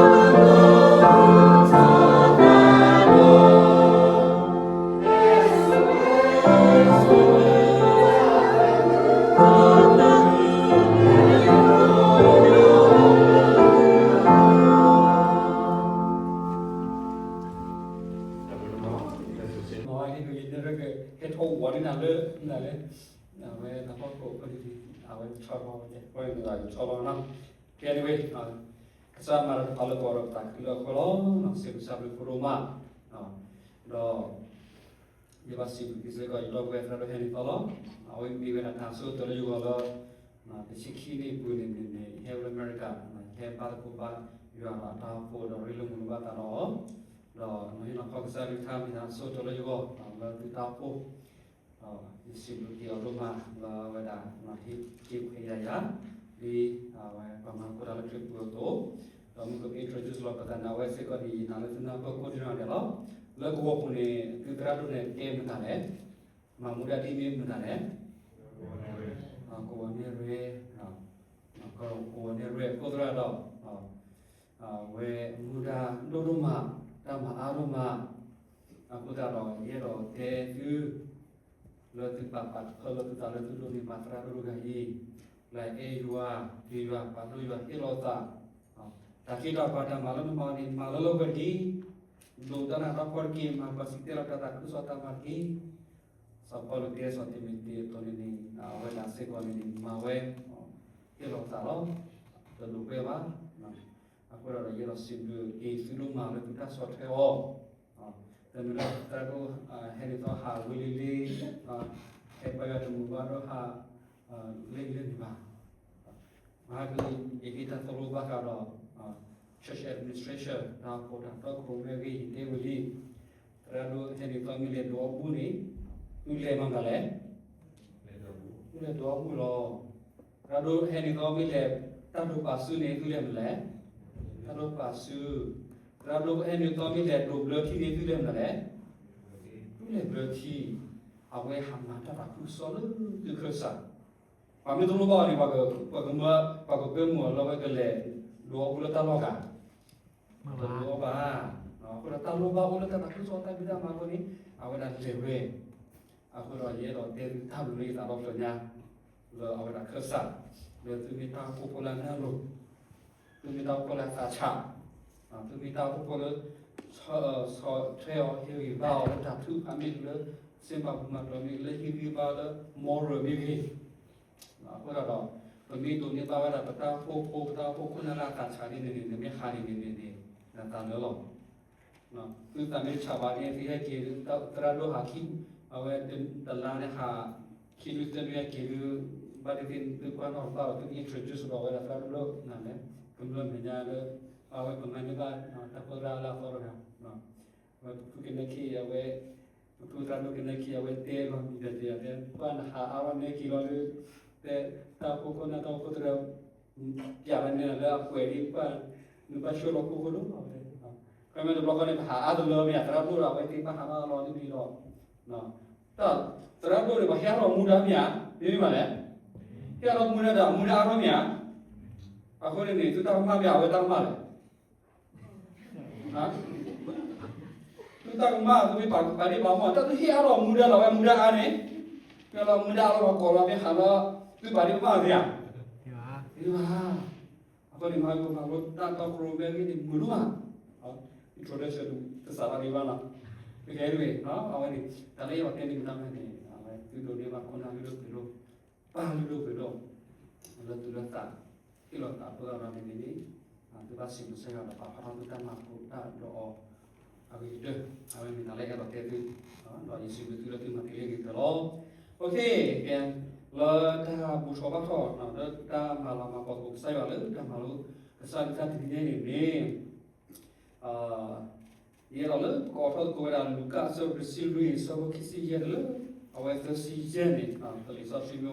ဟဲထီၣ်ဝီၤန့ၢ်နၤလၢနၤလဲၣ်, အဝဲတၢ်ဖီခိၣ်အဃိန့ၣ် အဝဲဆီလီၤဝဲ ဆီလီၤနီၤ. ကဲ anyway, ကစၢ်မၤတၢ်တဖၣ်လၢပဂီၢ်ဒီးပသးခုလၢအဃိလီၤ. စံးဘျုးစံးဖှိၣ်ဒိၣ်မး, ဒီး ယဘၣ်စံးဘျုးက့ၤစ့ၢ်ကီးယဒီပုၢ်ဝဲၢ်သရၣ်ဒိၣ်ဟဲန့ၣ်သီလီၤ. အဝဲမ့ၢ်ဝဲဒၣ်တၢ်ဆိၣ်ဂ့ၤလၢယဂီၢ်လၢ တဆံခံနံၣ်အပူၤန့ၣ်န့ၣ်န့ၣ် ယဟဲဝဲလၢအမဲရကၤ, ယဟဲဘါသကိးဘၣ်ယွၤဒီးတၢ်အိၣ်ဖှိၣ်ဒီးရ့လိာ်မုာ်လိာ်ဘၣ်သးဒီးအီၤ, ဒီးနီၢ်ဟ့ၣ်နီၢ်ဖီကစၢ်အကလုၢ်ကထါမ့ၢ်တၢ်ဆိၣ်ဂ့ၤလၢယဂီၢ် လၢသုတၢ်အိၣ်ဖှိၣ် ယစံးဘျုးက့ၤအီၤဒိၣ်မး လၢအဝဲဒၣ်ဟ့ၣ်က့ၤခွဲးယာ်ယၤ ဒ်အဝဲပှၤမၤသကိးတၢ်လၢခရံာ်ပူၤအသိး, ဒီးမုၢ်က introduce လီၤပသးန့ၣ် အဝဲစ့ၢ်ကီးန့ၣ် ယနာ်လၢသုနၢ်ပၢၢ်ကိးဂၤဒဲးလီၤ. လၢကဝီၤပူၤန့ၣ် သုသရၣ်ဒိၣ်န့ၣ်တဲမတၤလဲၣ်, မၤမူဒါဒ်မ့ၢ်မတၤလဲၣ်, ကဝီၤနဲၣ်ရွဲၣ်, ကဝီၤနဲၣ်ရွဲၣ်အခိၣ်သရၣ်ဒီး အဝဲမူဒါဒိၣ်ဒိၣ်မး, တၢ်မၤအါဒိၣ်မး, အဃိသတးဒီး ယအဲၣ်ဒိးတဲသု လၢသုပာ်ပာ်တဖၢလၢသုသးလၢသုဒိးန့ၢ်ဘၣ်သရၣ်ဒိၣ်တဂၤအံၤ, လၢအဲၣ်ယွၤ, ဒုးယွၤ, ပာ်ဒိၣ်ယွၤ, ဟ့ၣ်လီၤသး, တၢ်ခ့တၢ်ပှၤတၢ်မၤလၢနမၤန့ၣ် မၤလၢလၢပှဲၤတက့ၢ်, ဒိးတၢ်နးတၢ်ဖှီၣ်တက့ၢ်, မၤပှၤစံးတဲလီၤတၢ်သးခုကစီၣ်တၢ်မၤတက့ၢ်. စီၤပီလူးတဲစီၤတံၤမသ့းအသိးန့ၣ်န့ၣ် အဝဲဒၣ်စ့ၢ်ကီးန့ၣ်န့ၣ် မၤဝဲ ဟ့ၣ်လီၤသးလီၤ, တဒိးဘၣ်ဘၣ်. အဃိဒီးယအဲၣ်ဒိးစံးဘျုးက့ၤသုဒိၣ်မးလၢသုတၢ်ဆီၣ်ထွဲအီၤ, တမ့ၢ်လၢသရၣ်ဒိၣ်ဟဲန့ၣ်သီဟးဝ့လံလ့, ဟဲပာ်ယွၤတမုာ်ဘၣ်ဒီးဟး လ့လ့န့ၣ်ဘၣ်. မဟါက ယဟ့ၣ်တၢ်သိၣ်လိဘၣ်ဃးဒီး church administration တၢ်အိၣ်ဖှိၣ်တၢ်တီခိၣ်ရိၣ်မဲအဂ့ၢ် ယတဲဝံၤလံ, သရၣ်ဒိၣ်ဟဲန့ၣ်သီမ့ၢ်လဲၤဒိးအီၣ်ဘူၣ်န့ၣ် သုလဲၤမၤမတၤလဲၣ်, သုလဲၤဒိးအီၣ်ဘူၣ်လီၤ. သရၣ်ဒိၣ်ဟဲန့ၣ်သီမ့ၢ်လဲၤတၢ်ဒိးပာ်စုန့ၣ် သုလဲၤမနုၤလဲၣ်, တၢ်ဒိးပာ်စု. သရၣ်ဒိၣ်ဟဲန့ၣ်သီမ့ၢ်လဲၤဒိးဘျၢထံန့ၣ် သုလဲၤမနုၤလဲၣ်, သုလဲၤဘျၢထံ. အဝဲဟးမၤတၢ်သးခုကစီၣ်လၢသုခၢၣ်စး ပှၤမ့ၢ်တလိၣ်ဘၣ်အီၤန့ၣ် ပှၤကမၢ ပှၤကပၢမုာ်အီၤလၢအဝဲကလဲၤဒိးအီၣ်ဘူၣ်လၢတၢ်လီၢ်ဂၤ, တလိၣ်ဘၣ်. အဃိဒီးတၢ်လိၣ်ဘၣ်အိၣ်လၢတၢ်သးခုကစီၣ်တၢ်ဖံးတၢ်မၤအဃိန့ၣ် အဝဲဒၣ်လဲၤဝဲ. အဃိဒီးယအဲၣ်ဒိးတဲသုတၢ်ဘျုးလၢယသးဒီဖျၢၣ်ညါ လၢအဝဲဒၣ်ခၢၣ်စး လၢသုမ့ၢ်တၢ်အိၣ်ဖှိၣ်ဖိလၢအနၢ်လိၤ, သုမ့ၢ်တၢ်အိၣ်ဖှိၣ်လၢအသးဆး, သုမ့ၢ်တၢ်အိၣ်ဖှိၣ်ဖိလၢ ဆီၣ်ထွဲအီၤ ဟ့ၣ်ဂံၢ်ဘါအီၤလၢတၢ်ထုကဖၣ်မ့ၢ်ဂ့ၤ, လၢစ့ပာ်ဖှိၣ်မၤတြီၤမ့ၢ်ဂ့ၤ, လၢဟ့ၣ်ဂံၢ်ဘါလၢ moral မ့ၢ်ဂ့ၤ, အဃိသတးဒီး ပမ့ၢ်ဒိးန့ၢ်ဘၣ်ဝဲဒၣ်ပတၢ်အိၣ်ဖှိၣ်ဖိ ပတၢ်အိၣ်ဖှိၣ်ခိၣ်နၢ်လၢအသးဆးန့ၣ်န့ၣ် နမ့ၢ်ဟးန့ၣ်န့ၣ်န့ၣ် နသးလၢလီၤ. သုသးမ့ၢ်ဆးဘၣ်န့ၣ် သုဟဲက့ၤ သရၣ်ဒိၣ်ဟးခံ အဝဲတလါန့ၣ်ဟး ခံဒုသၢဒုဟဲက့ၤဒု ဘၣ်သ့ၣ်သ့ၣ် သုကွၢ်နီၣ်တဘၣ်ဒီး သု introduce ဒီးဝဲဒၣ်သရၣ်ဒိၣ်လၢနၤလဲၣ်, ကမျၢၢ်မဲာ်ညါလၢ အဝဲပမၤန့ၢ်ဘၣ်တၢ်ဖိသရၣ်လၢအသီတဂၤ အဝဲပဖုကနဲၣ်ခံ အဝဲ ပဖုသရၣ်ဒိၣ်ကနဲၣ်ခံ အဝဲတဲလီၤမံၤဒီးယတဲ ပှၤနဟးအါထီၣ်နဲက့ၤလီၤလၢ တဲတၢ်အိၣ်ဖှိၣ်ခိၣ်နၢ်တၢ်အိၣ်ဖှိၣ်သရၣ် ပျးလၢန့ၣ်လၢအကွဲးဒ်ပှၤ နဘၣ်ဆှၢလီၤခိၣ်ခိၣ်ဒိၣ်အဝဲ ခီမ့ၢ်တဘျီဃီန့ၣ် ပဟးအါတလၢမ့ၢ်ဧါ သရၣ်ဒိၣ်ဒီးအဝဲသ့ၣ်ဘၣ်ဟးဘၣ်လီၤဒ်န့ၣ်ဒီး သရၣ်ဒိၣ်န့ၣ် ပှၤဟ့ၣ်အါထီၣ်မူဒါမ့ၢ်ဧါ မ့မ့ၢ်မးလဲၣ် ဟ့ၣ်အါထီၣ်မူဒါဒီး မူဒါအါထီၣ်မ့ၢ်ဧါ အဃိန့ၣ်န့ၣ် သုတၢ်ကမၣ်မ့ၢ်ဧါ အဝဲတၢ်ကမၣ်လဲၣ် သုတၢ်ကမၣ် သုမ့ၢ်ပာ်ဒ့ၣ်ပာ်မီၢ် တၢ်သုဟ့ၣ်အါထီၣ်မူဒါလီၤ အဝဲမူဒါအါန့ၣ် မ့ၢ်လီၤမူဒါအါလီၤ ပှၤကိးလီၤမ့ၢ်ဟးလီၤ သုပာ်ဒ့ၣ်ပာ်မီၢ်သ့ဧါ သ့ဘၣ် အဃိန့ၣ် မၤကပာ်လီၤတၢ်တီကရိမ့ၢ်ဂ့ၤန့ၣ် မုာ်ဒိၣ်မး introduction တစးဘၣ်ဒံးဘၣ်နီၤ တကဲဒ်ဝဲ အဝဲန့ၣ် တၢ်လၢယအဲၣ်ဒိးတဲန့ၢ်မူဒါမ့ၢ်န့ၣ် အဝဲသုဒိးန့ၢ်ဘၣ်ခိၣ်နၢ်လုၢ်ဒိၣ်ပှ့ၤဒိၣ် ပၢ်လုၢ်ဒိၣ်ပှ့ၤဒိၣ် လၢသူၣ်လၢသး ဟ့ၣ်လီၤသးအဃိသတးဒီးန့ၣ်န့ၣ် သုဘၣ်စံးဘျုးစ့ၢ်ကီးဒီးပာ်ဖျါထီၣ်သုတၢ်မၤကိၣ်တၢ်ဒီးအီၤ အဂ့ၤကတၢၢ် အဝဲမ့ၢ်တၢ်လၢအဲၣ်ဒိးတဲသု ဒီးယစံးဘျုးသုလၢသုမၤတ့ၢ်လံဂ့ၤကတၢၢ်လီၤ. ကဲ လၢတၢ်ဘူၣ်ထီၣ်ဘါထီၣ် လၢတၢ်မၤလၤမၤကပီၤသကိးကစၢ်ယွၤလၢတၢ်မၤလိကစၢ်ယွၤတၢ်တနံၤညါအံၤန့ၣ် ယအဲၣ်ဒိးလၢပကအိးထီၣ်သကိးဝဲဒၣ် လူၤကၣ်အဆၢဒိၣ်တဆံလွံၢ် အဆၢဖိခံဆံယဲၢ်တုၤလၢ အဝဲသၢဆံယဲၢ်န့ၣ် ပကအိးထီၣ်သ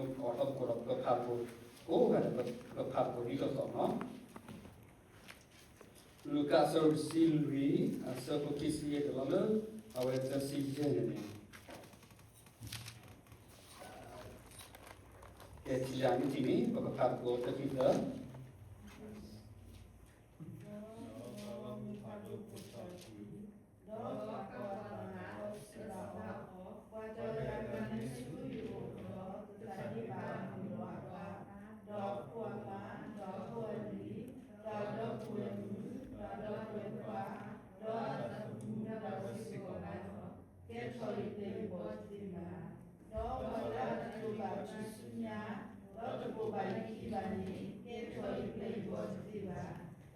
ကိးဒီးပကဖးသကိး ကိးဂၤဒဲးပကဖးသကိးဒ်သိးသိးနီၤ လူၤကၣ်အဆၢဒိၣ်တဆံလွံၢ် အဆၢဖိခံဆံယဲၢ်တုၤလီၤလၢ အဝဲသၢဆံယဲၢ်န့ၣ်န့ၣ် ကဲ ထံၣ်ယၤမ့ၢ်ထံၣ်န့ၣ် ပကဖးသကိးတၢခံသၢ က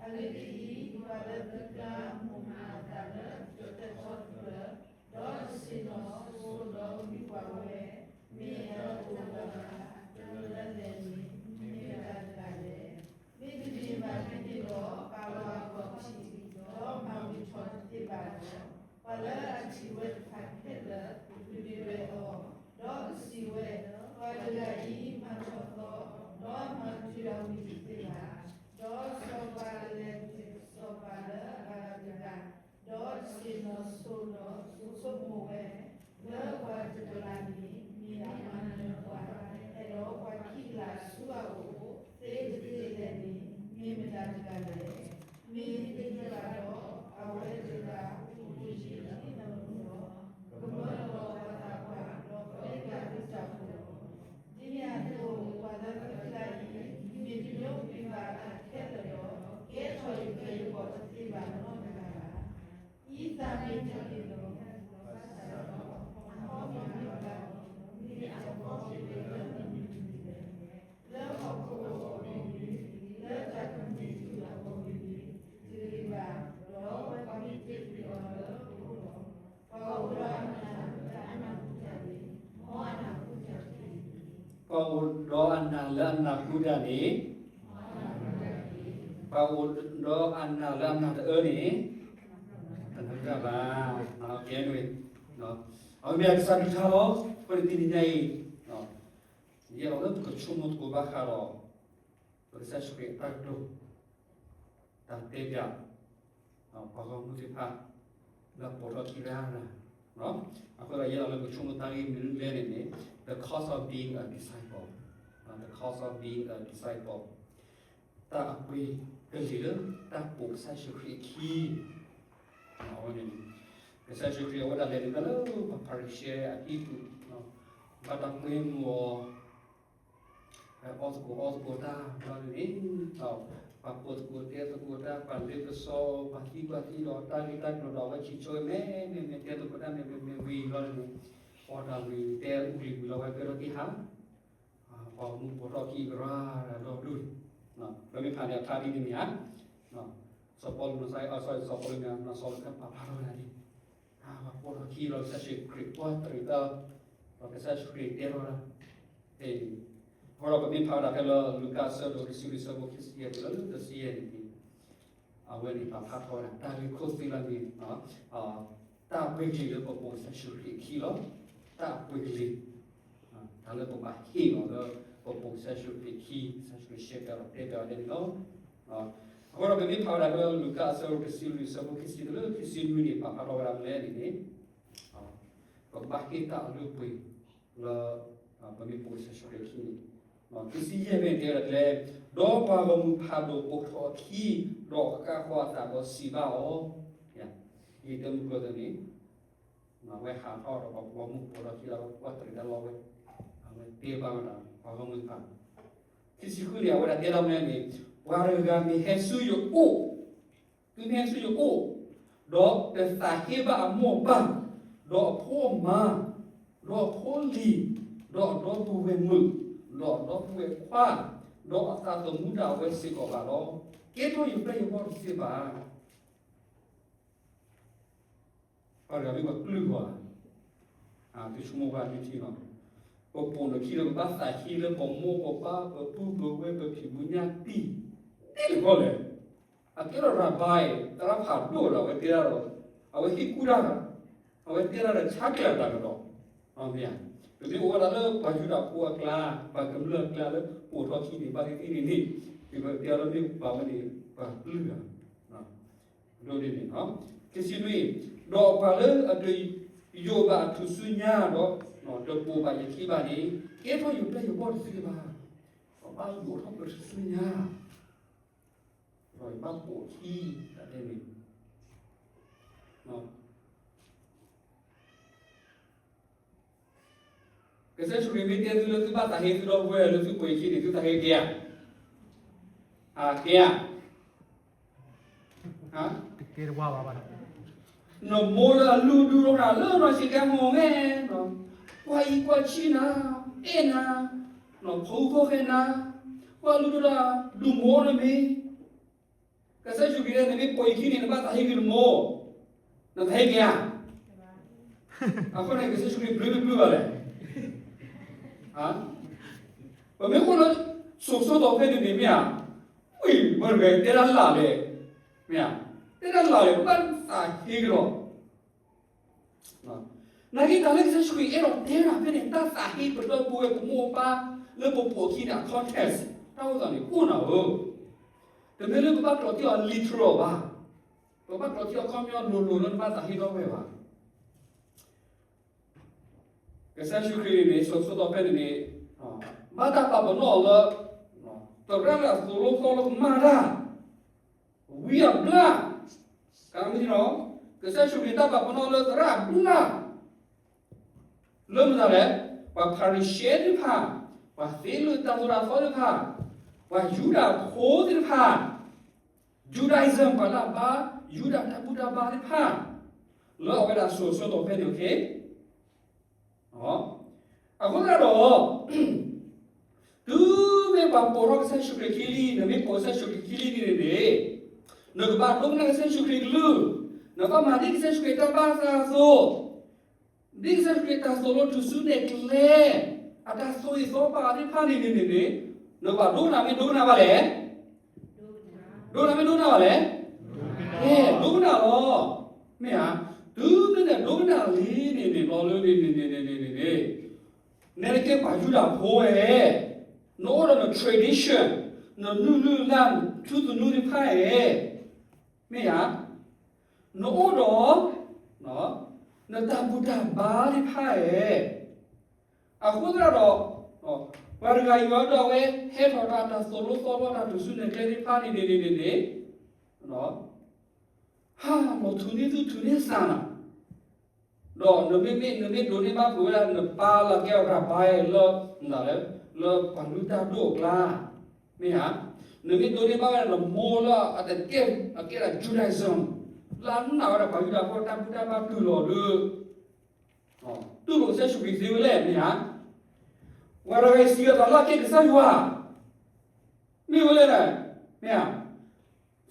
အဂ့ၢ်ဒ်အံၤ, ပှၤလၢသုကျါအမိၢ်မၤအသးလၢအကတီၢ်တဖျၢၣ်, ဒီးတဆ့ၣ်နီၤစိၤဒီးဝံပှၤဝဲ, မ့ၢ်အတၢ်အိၣ်လၢအတၢ်လၢလဲၣ်န့ၣ်, မ့ၢ်မတၤတဂၤလဲၣ်. မ့ၢ်တမ့ၢ်ဘၣ်ဒ်န့ၣ်ဒီး, ပာ်လီၤအဂီၢ်ထံး, ဒီးမၤဝံၤထီၣ်တသ့ဘၣ်ဒီး, ပှၤလၢအထံၣ်ဝဲတဖၣ်ခဲလၢာ် ကပျံၤဝဲအီၤ, ဒီးကစံးဝဲ, ပှၤတဂၤအံၤမၤထီၣ်သီ, ဒီးမၤတုၤအဝံၤတသ့ဘၣ်. ဒီးစီၤပၤလဲၤတ့ၢ်စီၤပၤလၢအဂၤတဂၤ, ဒီးတဆ့ၣ်နီၤစိၤဒီးဆိကမိၣ်ဝဲ, လၢပှၤတဂၤန့ၣ် မ့ၢ်အမၤနၢၤပှၤအဲၣ်ဒိးပှၤခံဂၤဆူအအိၣ်သ့တသ့လဲၣ်န့ၣ်, မ့ၢ်မတၤတဂၤလဲၣ်. မ့ၢ်တသ့ဘၣ်ဒီး, အဝဲတဂၤအိၣ်ယံၤလၢနအိၣ်လီၤ. ကမၢလီၤပှၤသးပှၢ်, ဒီးပျဲက့ၤအတၢ်အိၣ်လီၤ. ဒ်န့ၣ်အသိး, ပှၤလၢသုကျါအံၤ, မ့ၢ်တညိကွံာ်ဘၣ်အတၢ်ခဲလၢာ်ဒီး, ကဲထီၣ်ယပျဲၢ်ယဘီၣ်တသ့ဘၣ်နီတဂၤဘၣ်. အံသၣ်မ့ၢ်တၢ်န့ၣ်လီၤ. ဘၣ်ဆၣ်ဒီး, အမ့ၢ်အဘီၣ်မ့ၢ်တၢ်န့ၣ်, လၢဟီၣ်ခိၣ်အဂီၢ်မ့ၢ်ဂ့ၤ, လၢတၢ်ကမံးတံာ်အဂီၢ်မ့ၢ်ဂ့ၤ, တဂ့ၤဘၣ်, ဒီးပှၤမ့ၢ်တ့ၢ်ကွံာ်အီၤလၢအအိၣ်လီၤ. ပှၤအိၣ်ဒီးအနၢ်လၢအနၢ်ဟူတၢ်န့ၣ်, မ်အနၢ်ဟူတၢ်န့ၣ်, ပှၤအိၣ်ဒီးအနၢ်လၢအနၢ်ဟူတၢ်န့ၣ်, ပှၤအိၣ်ဒီးအနၢ်လၢအနၢ်တအၢန့ၣ်, တနၢ်ဟူတၢ်ဘၣ်. ကဲန့ၣ်, အဝဲမ့ၢ်ကစၢ်ဒုးထါလီၤ. အဃိန့ၣ်တနံၤညါအံၤ, ယအဲၣ်ဒိးလၢပကဆိကမိၣ်သကိးဘၣ်ဃးဒီး ပကစၢ်ယ့ၣ်ၡူးခရံာ်အတၢ်ကတိၤ, တၢ်တဲပၠး, ပှၤဂီၢ်မုၢ်သ့ၣ်တဖၣ်, လၢအပိာ်ထီၣ်ခံရၤရၤ, အဃိဒီးယအဲၣ်ဒိးလၢပကဆိကမိၣ်တၢ်ဂ့ၢ်မနုၤလဲၣ်န့ၣ်န့ၣ်, the cost of being a disciple, the cost of being a disciple, တၢ်အပှ့ၤကလံၤလၢတၢ်ပိာ်ကစၢ်ယ့ၣ်ၡူးခရံာ်အခံ, အဝဲန့ၣ်, ကစၢ်ယ့ၣ်ၡူးခရံာ်အဝဲဒၣ်လဲၤနုာ်လၢပှၤဖၤရံၤၡဲအဟံၣ်ပူၤ, ဘၣ်တၢ်ကွဲမုာ်အီၤ, အီၣ်သကိးအီသကိးတၢ်ဘျီန့ၣ်, ပှၤပိာ်သကိးတဲသကိးတၢ်, ပှၤလ့ပစီ, ပှၤသံကွၢ်သံဒီးတၢ်ဂ့ၢ်တၢ်ကျိၤဒီး အဝဲဆံးဆိဝဲမ့ၢ်မ့ၢ်မ့ၢ် တဲသကိးတၢ်မ့ၢ်မ့ၢ်မ့ၢ်ဝံၤဘျီန့ၣ်, အီၣ်တၢ်ဝံၤ တဲအူလံၤဝံၤလီၤဝဲ ကဲထီၣ်က့ၤဟါ, ပှၤမူးပိာ်ထီၣ်ခံကရၢဒီးဒိၣ်န့ၣ်, ပမ့ၢ်ဖးန့ၣ်အဖျါဒ်န့ၣ်မ့ၢ်ဧါ, စီၤပီလူး, စီၤပီလူးမ့ၢ် စီၤပီလူးမ့ၢ် စီၤပီလူးမ့ၢ်ပာ်ဖျါထီၣ်ဝဲဒၣ်န့ၣ်, ပှၤပိာ်ထီၣ်ခံလီၤ ကစၢ်ယ့ၣ်ၡူးခရံာ်ကွၢ်တရံးတၢ်, ဒီးကစၢ်ယ့ၣ်ၡူးခရံာ်တဲထီၣ်ဝဲဒၣ်, အဃိဒီးပမ့ၢ်ဖးဝဲဒၣ်ဖဲလၢလူၤကၣ်အဆၢဒိၣ်တဆံလွံၢ် အဆၢဖိခံဆံယဲၢ်တုၤလၢတဆံယဲၢ်န့ၣ်, အဝဲန့ၣ်ပာ်ဖျါထီၣ်ဝဲဒၣ် တၢ်ဂ့ၢ်ခိၣ်သ့ၣ်လၢန့ၣ်, တၢ်အပှ့ၤကလံၤလၢပပိာ်ကစၢ်ယ့ၣ်ၡူးခရံာ်အခံလီၤ. တၢ်အပှ့ၤကလံၤ, တၢ်လၢပဘၣ်ဟ့ၣ်လီၤလၢပပိာ်ကစၢ်ယ့ၣ်ၡူးခရံာ်အခံ, ကစၢ်ယ့ၣ်ၡူးခရံာ်ရှဲပၠးဒီးတဲပၠးဝဲဒၣ်န့ၣ်လီၤ. အဃိဒီးပမ့ၢ်ဖးဝဲဒၣ်ဖဲလၢလူၤကၣ်အဆၢဒိၣ်တဆံလွံၢ် အဆၢဖိခံဆံတုၤလၢခံဆံနွံန့ၣ် ပာ်ဖျါထီၣ်ဝဲဒၣ်မနုၤလဲၣ်န့ၣ်န့ၣ်, ပကဘၣ်ဟ့ၣ်တၢ်အလုၢ်အပှ့ၤလၢ ပမ့ၢ်ပိာ်ကစၢ်ယ့ၣ်ၡူးခရံာ်အခံန့ၣ်, ခံဆံယဲၢ်ဖဲန့ၣ်တဲဝဲဒၣ်ဒ်လဲၣ်, ဒီးပှၤဂီၢ်မုၢ်ဖးဒိၣ်ပိာ်ထီၣ်အခံ, ဒီးဃၣ်ဃီၤအသးဒီးစံးဘၣ်အီၤ, ယတဲမုၢ်ကျိၤသန့ၣ်, အဝဲဟးထီၣ်ဒီးပှၤဂီၢ်မုၢ်ပိာ်ထီၣ်ခံလီၤ ကွၢ်တရံးတၢ်လီၤဝဲ, အဝဲတဲဘၣ်ဝဲဒၣ်ပှၤဂီၢ်မုၢ်တဖၣ်, ခံဆံဃုန့ၣ် အဝဲဒၣ်တဲထီၣ်မနုၤလဲၣ်န့ၣ်, ပှၤတဂၤမ့ၢ်ဟဲဆူယအိၣ်, သုမ့ၢ်ဟဲဆူယအိၣ်, ဒီးတသးဟ့ဘၣ်အမိၢ်အပၢ်, ဒီးအဖိအမါ, ဒီးအဖိလံၤ, ဒီးအဒီပုၢ်ဝဲၢ်မုၣ်, ဒီးအဒီပုၢ်ဝဲၢ်ခွါ, ဒီးအသးသမူဒၣ်ဝဲစ့ၢ်ကီးဘၣ်ဒီး, ကဲထီၣ်ယပျဲၢ်ယဘီၣ်တသ့ဘၣ်. ပှၤတဂၤမ့ၢ်ပှၤပျုၢ်ဘၣ်, သုဆိကမိၣ်ဘၣ်ဒ်ထံလီၤ, ပပိာ်နခံဒီး ပဘၣ်သးဟ့လၢပမိၢ်ပပၢ် ပပုၢ်ပဝဲၢ် ပဖံးပညၣ်တံၢ်, တ့ၢ်တခီလဲၣ်, အကဲထီၣ်ရၤဘါအံၤ သရၣ်ဖးဒိၣ်ဒီး အဝဲတဲဒၣ်ဒီး, အဝဲဟ့ၣ်ကူၣ်တၢ်, အဝဲတဲဒၣ်ဒီးဆါကျၢၤတၢ်ကဒီး, မ့ၢ်ဧါ, ပမ့ၢ်အိၣ်ဝဲဒၣ်လၢပှၤယူဒၤဖိအကျါ, ပှၤကမျၢၢ်အကျါလၢပိာ်ထီၣ်ခံန့ၣ် ဘၣ်သ့ၣ်သ့ၣ်န့ၣ်န့ၣ်, ပကတဲအီၤလၢမ့ၢ်ပှၤဝဲန့ၣ် ပှၤပျုၢ်ဧါ ဒ်န့ၣ်န့ၣ်, ခံဆံနွံ, ဒီးပှၤလၢအတယိးဘၣ်အထူၣ်စုညါဒီး, တပိာ်ဘၣ်ယခံဘၣ်န့ၣ်, ကဲထီၣ်ယပျဲၢ်ယဘီၣ်တသ့ဘၣ်. ပဘၣ်ယိးထီၣ်ပထူၣ်စုညါ, ဒီးယဘၣ်ပိာ်ခံ, တၢ်တဲန့ၣ် ကစၢ်ယ့ၣ်ၡူးခရံာ်မ့ၢ်တဲသုလၢ သုဘၣ်သးဟ့သုဒီပုၢ်ဝဲၢ်လၢသုပှ့ၤခံန့ၣ် သုသးဟ့က့ၤဧါ, အက့ၤဧါ, တက့ၤတဝါဘၣ်ဘၣ်, နမိၢ်လၢအလုၢ်ဒိၣ်ထီၣ်နၤလၢနီၢ်ဆံးကဲမိၢ်မဲ, ကွၢ်အံၤကွၢ်ဆံးနၤ, အဲၣ်နၤ, ဖီအူဖီဃဲနၤ, ကွၢ်လုၢ်ဒိၣ်ထီၣ်ဒုးမိၢ်နမ့ၢ် ကစၢ်ယ့ၣ်ၡူးခရံာ်တဲ နမ့ၢ်ပိာ်ယခံန့ၣ် နဘၣ်သးဟ့က့ၤတမူ, နသးဟ့က့ၤဧါ. အဃိန့ၣ် ကစၢ်ယ့ၣ်ၡူးခရံာ်ဘျုးမ့ၢ်ဘျုးဘၣ်လဲၣ်. ပမ့ၢ်အိၣ်လၢစိၤစိၤတီၤဖဲန့ၣ်န့ၣ် မ့ၢ်ဧါ, ဝံၣ်မတဂၤတဲဒၣ်လၢ်လဲၣ်, မ့ၢ်ဧါ, တဲဒၣ်လၢ်လဲၣ် ဘၣ်သးဟ့က့ၤလီၤ. နာ်က့တၢ်လၢကစၢ်ယ့ၣ်ၡူးခရံာ်အဲၣ်ဒိးတဲဒၣ်ဖဲန့ၣ် တၢ်သးဟ့ပလၢပဝဲပမိၢ်ပပၢ်လၢပပိာ်အခံန့ၣ် အ context တၢ်အိၣ်သးန့ၣ်အိၣ်နၤဧၢ, တမ့ၢ်လၢပဘၣ်ကျိးထံအီၤ literal ဘၣ်, ပဘၣ်ကျိးထံအီၤခီပညီလိၤလိၤလၢနဘၣ်သးဟ့ဒီပုၢ်ဝဲၢ်ဘၣ်. ကစၢ်ယ့ၣ်ၡူးခရံာ်န့ၣ် စိၤစိၤတီၤဖဲန့ၣ်န့ၣ် ဘၣ်တၢ်ပာ်ပနီၣ်အီၤလၢ သရၣ်လၢအသိၣ်လိသီလိကမၣ်တၢ် ဝံအဘျၣ်, ကမ့ၢ် ကစၢ်ယ့ၣ်ၡူးခရံာ်တၢ်ပာ်ပနီၣ်လၢသရၣ်အဘျၣ် လၢမတၤလဲၣ်, ပှၤဖၤရံၤၡဲသ့ၣ်တဖၣ်, ပှၤသ့လၢတၢ်သိၣ်တၢ်သီသ့ၣ်တဖၣ်, ပှၤယူဒၤဖိသ့ၣ်တဖၣ်, Judaism ပှၤလၢအဘါယူဒၤတၢ်ဘူၣ်တၢ်ဘါသ့ၣ်တဖၣ်, လၢအဝဲဒၣ်စိၤစိၤတီၤဖဲန့ၣ် အဃိသတးဒီး တုၤမ့ၢ်ပှၤပိာ်ထီၣ်ကစၢ်ယ့ၣ်ၡူးခရံာ်ခံလံ, နမ့ၢ်ပိာ်ကစၢ်ယ့ၣ်ၡူးခရံာ်ခံလံန့ၣ်န့ၣ်, နကဘၣ်ဒိကနၣ်ကစၢ်ယ့ၣ်ၡူးခရံာ်ကလုၢ်, နဘၣ်မၤဒ်ကစၢ်ယ့ၣ်ၡူးခရံာ်တၢ်ဘၣ်အသးအသိး, ဒ်ကစၢ်ယ့ၣ်ၡူးခရံာ်တၢ်သိၣ်လိတုၤဆူနဲၣ်ကျဲ အတၢ်သိၣ်ဂ့ၤသီဘၣ်သ့ၣ်တဖၣ်န့ၣ်န့ၣ်န့ၣ်န့ၣ်, နကဘၣ်ဒိကနၣ်မ့ၢ်ဒိကနၣ်ဘၣ်လဲၣ်. ဒိကနၣ်မ့ၢ်ဒိကနၣ်ဘၣ်လဲၣ်. ကဲ ဒိကနၣ်လီၤ. မ့ၢ်ဧါ, တုၤမ့ၢ်နဒိကနၣ်လံန့ၣ်န့ၣ် ဘျီလၢန့ၣ်န့ၣ်န့ၣ်န့ၣ်န့ၣ်န့ၣ်, နဲဒၣ်ကဲပှၤယူဒၤဖိဝဲ, နအိၣ်ဒီးန tradition, နလုၢ်လုၢ်လၢ်လၢ် နထူသနူသ့ၣ်တဖၣ်ဧဲ, မ့ၢ်ဧါ, နအိၣ်ဒီး နတၢ်ဘူၣ်တၢ်ဘါသ့ၣ်တဖၣ်ဧဲ. အဃိသတးဒီး ပှၤတဂၤအံၤဒီးအဝဲ ဟဲထီၣ်တၢ်တၢ်သိၣ်လိသီလိတၢ်တုၤဆူနဲၣ်ကျဲသ့ၣ်တဖၣ်န့ၣ်န့ၣ်န့ၣ်န့ၣ်, ဟး လီၤထူၣ်န့ၢ်သူၣ်ထူၣ်န့ၢ်သးနၤ, ဒီးနမ့မ့ၢ် နမ့ၢ်ဒိးန့ၢ်ဘၣ်ကွံာ်ဝဲဒၣ် နပၢ်လၢကဲ rabbi လၢ လၢပှၤလုၢ်တၢ်ဒိၣ်အကျါ, မ့ၢ်ဧါ, နမ့ၢ်ဒိးန့ၢ်ဘၣ်ဝဲဒၣ်နမိၢ်လၢအတကဲ အကဲဒၣ် Judaism လၢအနာ်ဝဲဒၣ်ပှၤယူဒၤဖိတၢ်ဘူၣ်တၢ်ဘါတုၤလီၤဒီး တူၢ်လိာ်ကစၢ်ယ့ၣ်ၡူးခရံာ်သ့ဝဲလဲၣ် မ့ၢ်ဧါ, ပှၤတဂၤအံၤစံးအသးလၢအကဲကစၢ်ယွၤ မ့ၢ်ဝဲလဲၣ်, မ့ၢ်ဧါ,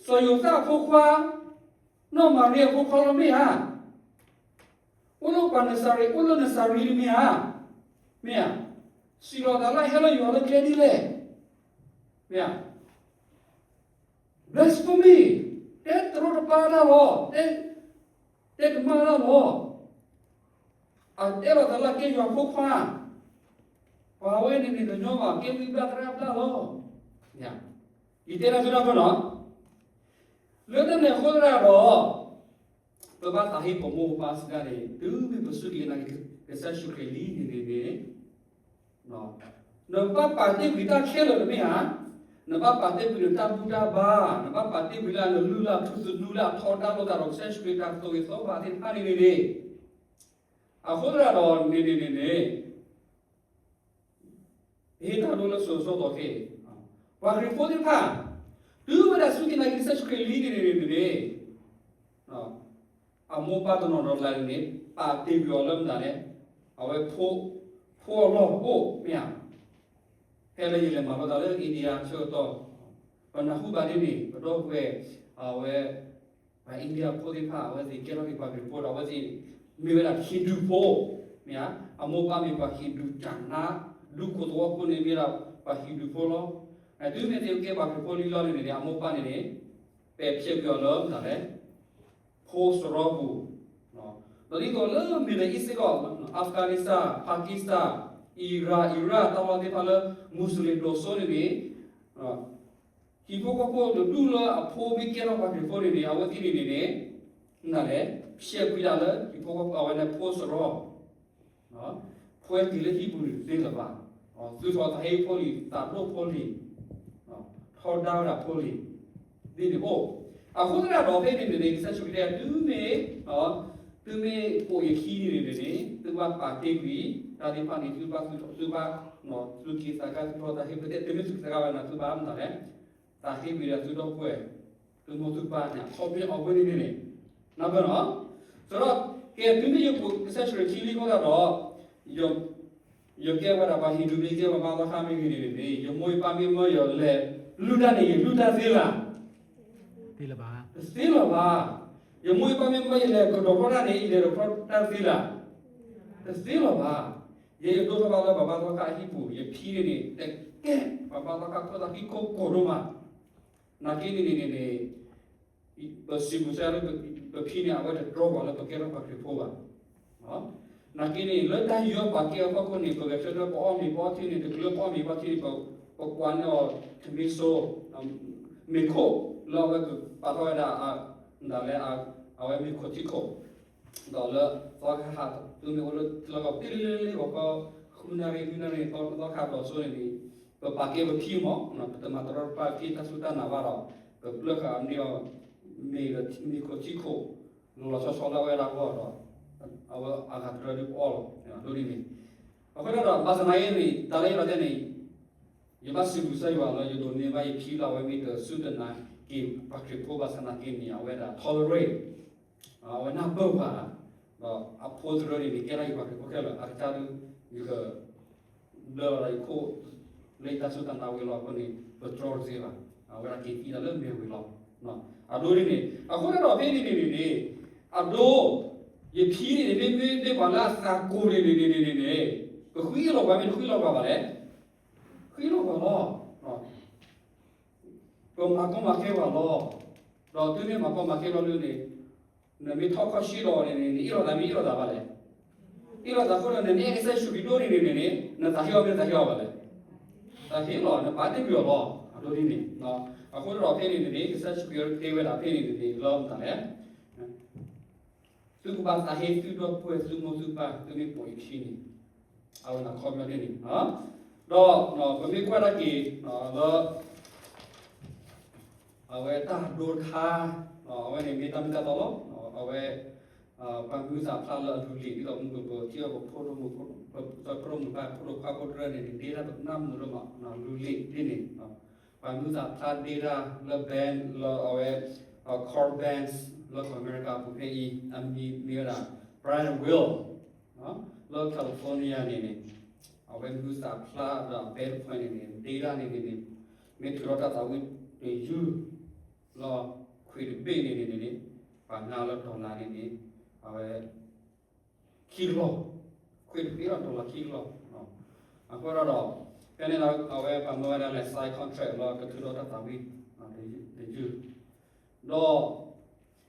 စီၤယိၤသးအဖိခွါ, နီၢ်မၤရံအဖိခွါလီၤ မ့ၢ်ဧါ, အိၣ်လၢပှၤနစၤရ့း အိၣ်လၢနစၤရ့းန့ၣ် မ့ၢ်ဧါ, မ့ၢ်ဧါ, စံးလီၤသးလၢဟဲလၢယွၤလၢကျဲဒ်လဲၣ်, မ့ၢ်ဧါ blasphemy, တဲတရီတပါတၢ်လီၤ, တဲတမၤတၢ်လီၤ, အတဲလီၤသးလၢကဲယွၤဖိခွါ, ပှၤဝဲန့ၣ်န့ၣ် တညီဘၣ် ကဲဝံဘျၣ်သရၣ်ဘျၣ်လီၤ, ယတဲတၢ်သုတၢ်ဖိနီၤ, လၢတၢ်န့ၣ်အဃိသတးဒီး ပဘၣ်သးဟ့ပမိၢ်ပပၢ်စံးတၢ်န့ၣ် တုၤမ့ၢ်ပစူၢ်က့ၤနာ်က့ၤကစၢ်ယ့ၣ်ၡူးခရံာ်လံန့ၣ်န့ၣ်န့ၣ် နဘၣ်ပာ်တ့ၢ်ကွံာ်တၢ်ခဲလၢာ်တမ့ၢ်ဧါ, နဘၣ်ပာ်တ့ၢ်ကွံာ်နတၢ်ဘူၣ်တၢ်ဘါ, နဘၣ်ပာ်တ့ၢ်ကွံာ်လၢနလုၢ်လၢ်ထူသနူလၢအထီဒါလိာ်သးဒီးကစၢ်ယ့ၣ်ၡူးခရံာ်တၢ်သိၣ်ဂ့ၤသီဘၣ်သ့ၣ်တဖၣ်န့ၣ်န့ၣ်န့ၣ်, အဃိသတးဒီးန့ၣ်န့ၣ်န့ၣ်န့ၣ် ပဟ့ၣ်တၢ်ဒိလၢစိၤစိၤတီၤခဲအံၤ, ပှၤခရံာ်ဖိသ့ၣ်တဖၣ် တုၤဝဲဒၣ်စူၢ်က့ၤနာ်က့ၤကစၢ်ယ့ၣ်ၡူးခရံာ်လံန့ၣ်န့ၣ်န့ၣ်န့ၣ် အမိၢ်ပၢ်တနီၤဒီးလၢန့ၣ် ပာ်တ့ၢ်ကွံာ်အီၤလၢမတၤလဲၣ်, အဝဲ ဖိအလီၢ်အိၣ် မ့ၢ်ဧါ, ဖဲလၢယလဲၤမၤလိတၢ်လၢ India ဆၢကတီၢ်, ပနၢ်ဟူဘၣ်ဒ်န့ၣ် ပဒီပုၢ်ဝဲၢ် အဝဲ ပှၤ India ဖိသ့ၣ်တဖၣ် အဝဲသ့ၣ်ကဲထီၣ်က့ၤပှၤခရံာ်ဖိဒီး အဝဲသ့ၣ်မ့ၢ်ဝဲဒၣ် Hindu ဖိ, မ့ၢ်ဧါ, အမိၢ်ပၢ်မ့ၢ်ပှၤ Hindu တၢ်နါ ဒူခိၣ်သဝီဖိန့ၣ်မ့ၢ်ဒၣ်ပှၤ Hindu ဖိလီၤ. တုၤမ့ၢ်သ့ၣ်ကဲပှၤခရံာ်ဖိလံလီၤန့ၣ်န့ၣ် အမိၢ်ပၢ်န့ၣ်န့ၣ် ပဲာ်ဖျဲးကွံာ်အီၤလၢမတၤလဲၣ်, ဖိစရီပူၤ, ဒီးဒ်သိးလၢ Middle East စ့ၢ်ကီး Afghanistan, Pakistan, Iran, Iraq တၢ်လီၢ်သ့ၣ်တဖၣ်လၢ Muslim ဒိၣ်စိန့ၣ်န့ၣ် ဟံၣ်ဖိဃီဖိတဒူၣ်လၢအဖိမ့ၢ်ကဲထီၣ်ပှၤခရံာ်ဖိန့ၣ်န့ၣ် အဝဲသ့ၣ်န့ၣ်န့ၣ်န့ၣ် မတၤလဲၣ်, ဖျဲးကွံာ်ဒၣ်လၢဟံၣ်ဖိဃီဖိအဝဲန့ၣ်ဖိစရီ, ဖဲတ့ၢ်လၢဟံၣ်ပူၤန့ၣ်သ့လၢၤဘၣ်, သုးထီၣ်သးဟ့ဖိလံၤ သးဒိၣ်ဖိလံၤ, ထီဒါဝဲဒၣ်ဖိလံၤ, ဒ်န့ၣ်အိၣ်, အဃိသတးဒီးဖဲန့ၣ်န့ၣ်န့ၣ် ကစၢ်ယ့ၣ်ၡူးခရံာ်တဲ တုၤမ့ၢ် သုမ့ၢ်ပိာ်ယခံန့ၣ်န့ၣ်န့ၣ် သုဘၣ်ပာ်တ့ၢ်ကွံာ် တၢ်သ့ၣ်တဖၣ်န့ၣ် သုဘၣ် သုဘၣ် သုးက့ၤသးကါ သုးထီၣ်သးဟ့ ပတဲတမ့ၢ်သုးက့ၤသးကါဘၣ်န့ၣ် သုဘၣ်မတၤလဲၣ်, သးဟ့ကွံာ်ဒီးသုဒီပုၢ်ဝဲၢ် သုမိၢ်သုပၢ်န့ၣ် အခီပညီအဝဲန့ၣ်န့ၣ်န့ၣ်, နၢ်ပၢၢ်နီၤ, စရီ, ကဲ တုၤမ့ၢ်ယပိာ်ကစၢ်ယ့ၣ်ၡူးခရံာ်ခံလံအဃိသတးဒီး ယကဲဝဲဒၣ်ပှၤဟံၣ်ဒူၣ်မ့ၢ်ဂ့ၤ ပှၤမါသီခါမ့ၢ်ဂ့ၤန့ၣ်န့ၣ် ယမိၢ်ယပၢ်မ့ၢ်မၢယၤလဲၤ လုၢ်တၢ်န့ၣ် ယလုၢ်တၢ်သ့လၢၤ, တသ့လၢၤဘၣ်. တသ့လၢၤဘၣ်. ယမိၢ်ယပၢ်မ့ၢ်ဘၣ်ယလဲၤကဒီးထီၣ်တၢ်န့ၣ် ယလဲၤကဒီးထီၣ်တၢ်တသ့လၢၤ. တသ့လၢၤဘၣ်. ယဲယဒိၣ်ထီၣ်ဘၣ်လၢပှၤဘါသီခါအဟံၣ်ပူၤ ယဖံန့ၣ်န့ၣ် တကဲ ပှၤဘါသီခါခိၣ်သးဟံၣ်ခိၣ်ကီၢ်ဒိၣ်မး. နာ်က့န့ၣ်န့ၣ်န့ၣ် ပစံးဘျုးစံးဖှိၣ်လၢ ပဖံန့ၣ် အဝဲတတြီပှၤလၢပကဲထီၣ်ပှၤခရံာ်ဖိဘၣ်. နာ်က့န့ၣ် လၢတၢ်ယူးယီၣ်ပာ်ကဲအဖီခိၣ်န့ၣ် ပဂဲၤဆၢထၢၣ်ပအီၣ်မ့ၤပအီထံန့ၣ် တချုးလၢပအီၣ်မ့ၤပအီထံန့ၣ် ပကွၢ်န့ၢ်အီၤထမ့ၢ်စိ မ့ၤခိၣ်လၢအဝဲကပာ်ထီၣ်ဝဲဒၣ် ဒၣ်လဲာ် အဝဲမ့ၤခိၣ်ထံခိၣ် ဒီးလၢသီခါဟး သုမ့ၢ်အိၣ်လၢထံလီၢ်ကီၢ် ပ့လ့လ့လ့ ပှၤကီ ဃုနၣ်ရံၣ် နွံနၣ်ရံၣ် သီခါဒီးဆိန့ၣ်န့ၣ် ပပာ်ကဲပဖံမး ပတမၤတရီတပါဖံတၢ်စူၢ်တၢ်နာ်ဘၣ်ဒီး ပပျၢ်ဃာ်န့ၢ်အီၤ မ့ၤဒီးမ့ၤခိၣ်ထံခိၣ် လီၤဆီဆီလၢအဝဲဒၣ်အဂီၢ်ဒီး အဝဲအဂၤတရၢဒုးပအီၣ်လီၤ ဒ်န့ၣ်န့ၣ် အဃိဒီး ဘၣ်ဆၣ်သနာ်က့န့ၣ် တၢ်လၢယလီၤတဲာ်န့ၣ် ယဘၣ်စံးဘျုးကစၢ်ယွၤလၢယဒိးန့ၢ်ဘၣ်ယဖံလၢအဝဲမ့ၢ်တစူၢ်တနာ်က့ၤ ပှၤခရံာ်ဖိဘၣ်ဆၣ်သနာ်က့န့ၣ် အဝဲဒၣ် tolerate အဝဲနၢ်ပၢၢ်ပှၤ ဒီးအဖိသရၢန့ၣ်န့ၣ် ကဲထီၣ်ယပှၤခရံာ်ဖိခဲလၢာ် အကစၢ်ဒုး ယက ဘျၢလီၤယခိၣ် လၢယတၢ်စူၢ်တၢ်နာ်ဝံၤလီၤအဃိန့ၣ် ပတြီတသ့ဘၣ်. အဝဲဒၣ်က့ၤသံဒၣ်လၢမဲာ်ဝံၤလီၤ. အဒိန့ၣ်န့ၣ် အဃိဒီးဖဲန့ၣ်န့ၣ်န့ၣ် အဒိ ယဖံန့ၣ်န့ၣ် မ့မ့ၢ်ပှၤလၢအသးကိၤန့ၣ်န့ၣ်န့ၣ်န့ၣ် ကဃုအ့ၣ်လီၤပှၤမ့ၢ်တဃုအ့ၣ်လီၤပှၤဘၣ်လဲၣ်. ဃုအ့ၣ်လီၤပှၤလီၤ. ပမၤကီမၤခဲပှၤလီၤ. ဒီးတုၤမ့ၢ်မၤကီမၤခဲလီၤလၢန့ၣ် နမ့ၢ်ထီၣ်ခီၣ်ဆံးလီၤန့ၣ်န့ၣ် နအ့ၣ်လိာ်သးမ့ၢ်အ့ၣ်လိာ်သးဘၣ်လဲၣ်. အ့ၣ်လိာ်သးအဃိဒီး နမ့ၢ်အဲၣ်ကစၢ်ယ့ၣ်ၡူးခရံာ်ဒိၣ်န့ၣ်န့ၣ်န့ၣ် နသးဟ့အီၤမ့ၢ်တသးဟ့အီၤဘၣ်လဲၣ်. သးဟ့လီၤ နဘၣ်တ့ၢ်ကွံာ်အီၤလီၤ. အဒိန့ၣ်န့ၣ် အဃိဒီးဖဲန့ၣ်န့ၣ်န့ၣ် ကစၢ်ယ့ၣ်ၡူးခရံာ်တဲဝဲဒၣ်ဖဲန့ၣ်န့ၣ်န့ၣ် လၢမတၤလဲၣ် သုကဘၣ်သးဟ့သုဒီပုၢ်ဝဲၢ်သုမိၢ်သုပၢ် သုမ့ၢ်ပိာ်ယခံန့ၣ် အဝဲဒၣ်ခီပညီဒ်န့ၣ် ဒီးပမ့ၢ်ကွၢ်ဒၣ်က့ၤလၢ အဝဲတၢ်ဒိတခါ အဝဲန့ၣ်မ့ၢ်တၢ်မ့ၢ်တၢ်တီလီၤ. အဝဲ ပှၤမုၢ်သးဖျါလၢအလူၤလံာ် ဒ်သိးမုၢ်ကပၢၤထံအီၣ်ပဖိဒိၣ်မုၣ် ပဖိဒိၣ်မုၣ်ပၢ်ဖိဒိၣ်ခွါဖိတရၢန့ၣ်န့ၣ် ဒ့တၢ်ပနၢ်မုာ်ဒိၣ်မး လူၤလံာ်ဒ်န့ၣ် ပှၤမုၢ်သးဖျါဒ့တၢ်လၢ band လၢအဝဲ Corrie Barnes လၢကီၢ်အမဲရကၤပူၤဖဲအံၤ အမံၤမ့ၢ်ဝဲဒၣ် Brian Will လၢ California န့ၣ်န့ၣ် အဝဲမုၢ်သးဖျါဒီးအဘဲတဖၣ်န့ၣ်န့ၣ် ဒ့တၢ်န့ၣ်န့ၣ်န့ၣ် မ့ၢ်ထုးထီၣ်တၢ်သးဝံၣ်တယုၢ်လီၤ ခွံတဘ့ၣ်န့ၣ်န့ၣ်န့ၣ် ပှၤငါလၢ dollar န့ၣ်န့ၣ် အဝဲ ခံကလီၢ်, ခွံတဘ့ၣ်လီၤ dollar ခံကလီၢ်. အဃိဒီး ဖဲန့ၣ်လၢအဝဲပှၤမၢဝဲဒၣ်လဲၤ sign contract လီၤ ကထုးထီၣ်တၢ်သးဝံၣ်တယုၢ်, ဒီး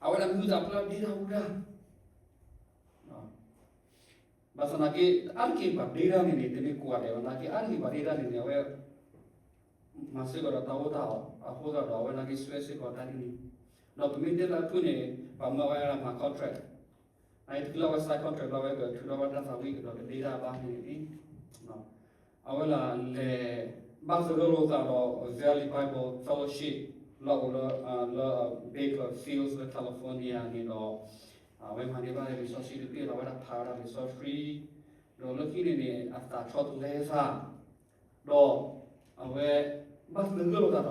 အဝဲဒၣ်မုၢ်သးဖျါဒ့တၢ်ဝံၣ်တၢ် ဘၣ်ဆၣ်သနာ်က့ အါတက့ၢ်ပှၤဒ့တၢ်န့ၣ်န့ၣ် တမ့ၢ်ကိးဂၤဒဲးဘၣ် သနာ်က့ အါတက့ၢ်ပှၤဒ့တၢ်န့ၣ်န့ၣ် အဝဲ မၤစ့ၢ်ကီးဒီးတၢ်အိၣ်တၢ်အီ အဃိသတးဒီး အဝဲသနာ်က့စွဲစ့ၢ်ကီးတၢ်ဒ်န့ၣ်, ဒီးပမ့ၢ်တဲလၢအဖုၣ်န့ၣ် ပှၤမၢဝဲဒၣ်မၤ contract အအံၤတချုးလၢအဝဲ sign contract လီၤ အဝဲကထုးထီၣ်ဝဲတၢ်သးဝံၣ်ကဒီးကဒ့တၢ်ဘၣ်န့ၣ်န့ၣ် အဝဲဒၣ်လဲၤဘၣ်သဂၢၢ်လိာ်သးဒီး Valley Bible Fellowship လၢအအိၣ်လၢ လၢ Bakersfield လၢ California န့ၣ်ဒီး အဝဲမၤန့ၢ်ဘၣ်လံာ်စီဆှံတဘ့ၣ်လီၤ အဝဲဒၣ်ဖးဝဲဒၣ်လံာ်စီဆှံ ဒီးလၢခံန့ၣ်န့ၣ် အသးဆီတလဲသး ဒီး အဝဲ ဘၣ်သဂၢၢ်လိာ်သးဒီး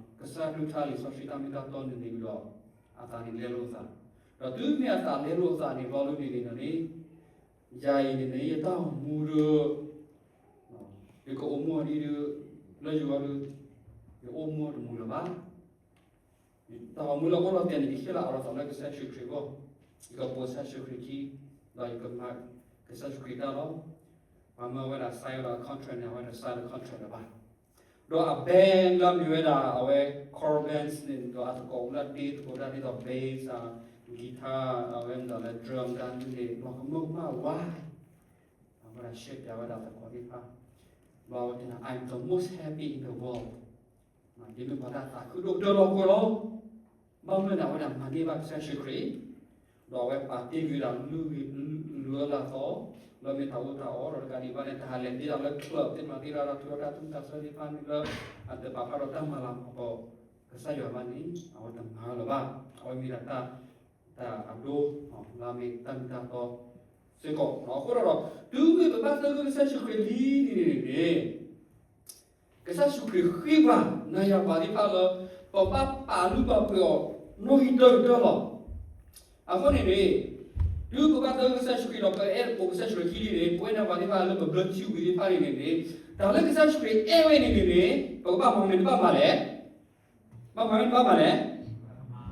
ကစၢ်အကလုၢ်ကထါလံာ်စီဆှံတၢ်မ့ၢ်တၢ်တီန့ၣ်န့ၣ်ဒီး အသးန့ၣ်လဲလိာ်အသး, ဒီးတုၤမ့ၢ်အသးလဲလိာ်အသးန့ၣ်ဘျီဒုန့ၣ်န့ၣ်ဒီးန့ၣ် ယၤအံၤန့ၣ်န့ၣ် ယတၢ်အိၣ်မူဒီး ယကအိၣ်မူဒ်ဒီး လၢယဂီၢ်ဒီး ယအိၣ်မူတမူလၢၤဘၣ် တၢ်အိၣ်မူလၢအိၣ်လီၤတဲာ်န့ၣ် ယဟ့ၣ်လီၤအးလီၤသးလၢကစၢ်ယ့ၣ်ၡူးခရံာ်အဂီၢ်, ယကပိာ်ကစၢ်ယ့ၣ်ၡူးခရံာ်ခံ, ဒီးယကမၤကစၢ်ယ့ၣ်ၡူးခရံာ်တၢ်လီၤ. ပှၤမၢဝဲဒၣ် sign ဝဲဒၣ် contract န့ၣ် အဝဲတ sign လၢ contract လၢၤဘၣ်. ဒီးအ band လၢအမ့ၢ်ဝဲဒၣ် အဝဲ Corrie Barnes န့ၣ် ဒီးအသကိးလၢဒ့သကိးတၢ်ဒ်သိး bass အ guitar အဝဲမ့ၢ်ဒီးလၢ drum တၢ်ဒ်န့ၣ် လီၤကမၢကမၣ်ဝါ အဝဲဒၣ် share ပၠးဝဲဒၣ်သကိးသ့ၣ်တဖၣ်, ဘၣ်ဝဲတဲ I'm the most happy in the world, ယမ့ၢ်ပှၤလၢအသးခုဒိၣ်ကတၢၢ်လၢဟီၣ်ခိၣ်လီၤ. ဘၣ်မနုၤလဲၣ် အဝဲဒၣ်မၤန့ၢ်ဘၣ်ကစၢ်ယ့ၣ်ၡူးခရံာ်, ဒီးအဝဲပာ်တ့ၢ်ကွံာ်ဒၣ် လုၢ်အၢလၢ်သီ လၢမ့ၢ်တၢ်အီၣ်တၢ်အီ ဒီးတကးဒံးဘၣ်န့ၣ် တၢ်ဟးလဲၤတ့ၢ်ဒၣ်လၢ club သ့ၣ်မၤတ့ၢ်ဒၣ်ဒီး ထုးထီၣ်တၢ်သူၣ်တၢ်ဆၢသ့ၣ်တဖၣ်န့ၣ်လၢ အတပာ်ဖျါဒီးတၢ်မၤလၤကပီၤကစၢ်ယွၤဘၣ်န့ၣ် အဝဲတမၤလၢၤဘၣ်. အဝဲမ့ၢ်ဒၣ်တၢ် တၢ်အဒိ လၢအမ့ၢ်တၢ်မ့ၢ်တၢ်တီစ့ၢ်ကီး. အဃိဒီး တုၤမ့ၢ်ပဘၣ်သဂၢၢ်ကစၢ်ယ့ၣ်ၡူးခရံာ်လံန့ၣ်န့ၣ် ကစၢ်ယ့ၣ်ၡူးခရံာ်ဃ့ပှၤ နၤယၤပှၤသ့ၣ်တဖၣ်လၢ ပဘၣ်ပာ်လုၢ်ပာ်ပှ့ၤအီၤ နီၣ်ဂံၢ်တၢၢ်ကတၢၢ်လီၤ. အဃိန့ၣ်န့ၣ် တုၤပဘၣ်သဂၢၢ်ကစၢ်ယ့ၣ်ၡူးခရံာ်ဒီး ပအဲၣ်ပှၤကစၢ်ယ့ၣ်ၡူးခရံာ်လံန့ၣ် ပဝဲဒၣ်ပှၤသ့ၣ်တဖၣ်လၢပဘျၢထံဝံၤသ့ၣ်တဖၣ်န့ၣ်န့ၣ်န့ၣ် တၢ်လၢကစၢ်ယ့ၣ်ၡူးခရံာ်အဲၣ်ဝဲန့ၣ်န့ၣ်န့ၣ် ပကဘၣ်မၤမ့ၢ်တဘၣ်မၤလဲၣ်. ဘၣ်မၤမ့ၢ်တဘၣ်မၤလဲၣ်.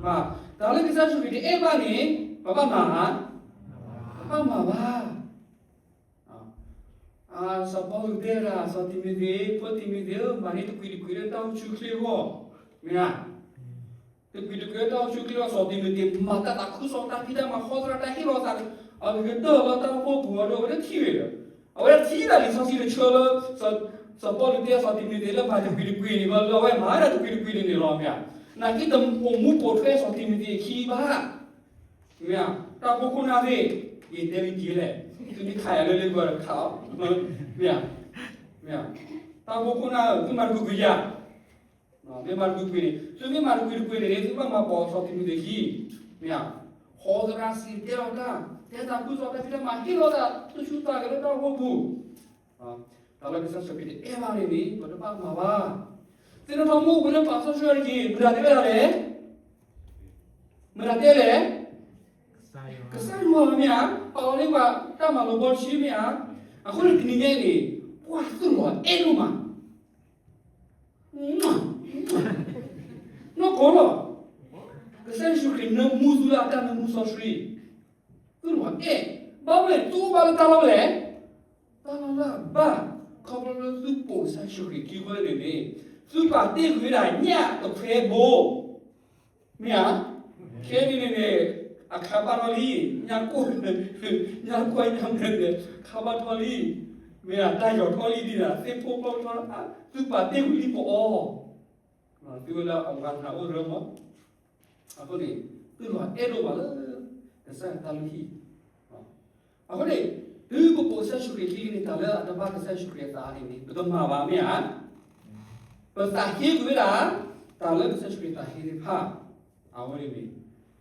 မ့ၢ်, တၢ်လၢကစၢ်ယ့ၣ်ၡူးခရံာ်တအဲၣ်ဘၣ်န့ၣ် ပဘၣ်မၤဧါ, ပဘၣ်မၤဘၣ်. စီၤပီလူးတဲဝဲဒၣ် စီၤတံၤမသ့း, ဖိတံၤမသ့းဧၢ, မၤန့ၢ်တကွံာ်တကွံာ်လၢတၢ်အိၣ်ဆူၣ်အိၣ်ချ့အဂီၢ်, မ့ၢ်ဧါ. တကွံာ်တကွံာ်လၢတၢ်အိၣ်ဆူၣ်အိၣ်ချ့အဂီၢ်, စီၤတံၤမသ့းမၤတၢ်သးခုကစီၣ်တၢ်ဖံးတၢ်မၤ ဟီသရၣ်တၢ်ဟ့ၣ်လီၤသး, အကတၢၢ်လၢတၢ်အိၣ်ဖှိၣ်ပူၤအီၤဒီး အဝဲတထံၣ်ဝဲဒီး, အဝဲဒၣ်ထံၣ်ဒၣ်လံာ်စီဆှံတဆၢလၢ စီၤပီလူးတဲစီၤတံၤမသ့းလၢမၤတကွံာ်တကွံာ်န့ၣ် ဘၣ်လၢအဝဲမၤဝဲဒၣ်တကွံာ်တကွံာ်န့ၣ်န့ၣ်လီၤ မ့ၢ်ဧါ. နာ်က့တအိၣ်မူပိာ်ထွဲစီၤတံၤမသ့းအခံဘၣ် မ့ၢ်ဧါ, တၢ်အိၣ်ဖှိၣ်ခိၣ်နၢ်သ့ၣ်, ယတဲဝံၤက့ၤလဲၣ်, သုမ့ၢ်ခးယၤလၢလၢပှၤတခးအီၤ, မ့ၢ်ဧါ, မ့ၢ်ဧါ, တၢ်အိၣ်ဖှိၣ်ခိၣ်နၢ် သုမၤတကွံာ်ကွံာ်ယၤ, မ့ၢ်မၤတကွံာ်ကွံာ်န့ၣ်, သုမ့ၢ်မၤတကွံာ်တကွံာ်န့ၣ် သုဘၣ်မၤပိာ်စီၤတံၤမသ့းခံ, မ့ၢ်ဧါ, ဟီသရၣ်စံးတဲလီၤတၢ်, တဲသးခုကစီၣ်တၢ်ဖံးတၢ်မၤ ဟ့ၣ်လီၤသး သူၣ်ဆူၣ်သးဂဲၤလၢတၢ်အိၣ်ဖှိၣ်ပူၤ တၢ်လၢကစၢ်ယ့ၣ်ၡူးခရံာ်တအဲၣ်ဘၣ်န့ၣ်န့ၣ် ပတဘၣ်မၤဘၣ်. သ့ၣ်နီၣ်ထီၣ်မူပူၤလၢပာ်စီဆှံတက့ၢ်, မတၤတဲဝဲဒၣ်လဲၣ်, မတၤတဲလဲၣ်, ကစၢ်ယွၤမ့ၢ်ဧါ, ပာ်လီၤန့ၢ်ပှၤတၢ်မၤလိာ်ဘီတဆံမ့ၢ်ဧါ. အဃိန့ၣ်တနံၤညါအံၤန့ၣ် ပှၤသူၣ်လီၤအဲၣ်ဒိၣ်မး နီၢ်ကီၢ်လီၤ, ကစၢ်ယ့ၣ်ၡူးခရံာ်နၢမူသုလၢအတၢ်နၢမူစီဆှံ, သုလီၤအဲၣ်, ဘၣ်မနုၤသုအိၣ်ဘၣ်လၢတၢ်လီၢ်လဲၣ်, တၢ်လီၢ်လၢအဘၣ်, ခီဖျိလၢသုပိာ်ကစၢ်ယ့ၣ်ၡူးခရံာ်ခံအဃိန့ၣ်န့ၣ်, သုပာ်တ့ၢ်ကွံာ်ဝဲဒၣ်ညၣ်တခွဲဘိ မ့ၢ်ဧါ, ခဲအံၤန့ၣ်န့ၣ် အခါဘၣ်ထီၣ်လံ, ညၣ်ကိၢ်, ညၣ်ကွဲညၣ်မဲန့ၣ် ခါဘၣ်ထီၣ်လံ, မ့ၢ်ဧါ, တၢ်ယီၤထီၣ်လံဒ်န့ၣ် သ့ၣ်ဖိၣ်ကျီၢ်ထီၣ်, သုပာ်တ့ၢ်ကွံာ်လံပအီၣ်, သုဝဲလၢအဝၤနၢ်အိၣ်ရၢမး, အဃိန့ၣ် သုလီၤအဲၣ်ဒိၣ်မးလၢ ကစၢ်ယွၤတၢ်လုၢ်ဟံၣ် အဃိန့ၣ် တုၤပပိာ်ကစၢ်ယ့ၣ်ၡူးခရံာ်ခံလံန့ၣ် တၢ်လၢအတဘၣ်ကစၢ်ယ့ၣ်ၡူးခရံာ်အသးန့ၣ်န့ၣ် ပတမၤဘၣ်မ့ၢ်ဧါ, ပသးဟ့ကွံာ်ဝဲဒၣ် တၢ်လၢကစၢ်ယ့ၣ်ၡူးခရံာ်သးဟ့သ့ၣ်တဖၣ်, အဝဲန့ၣ်န့ၣ်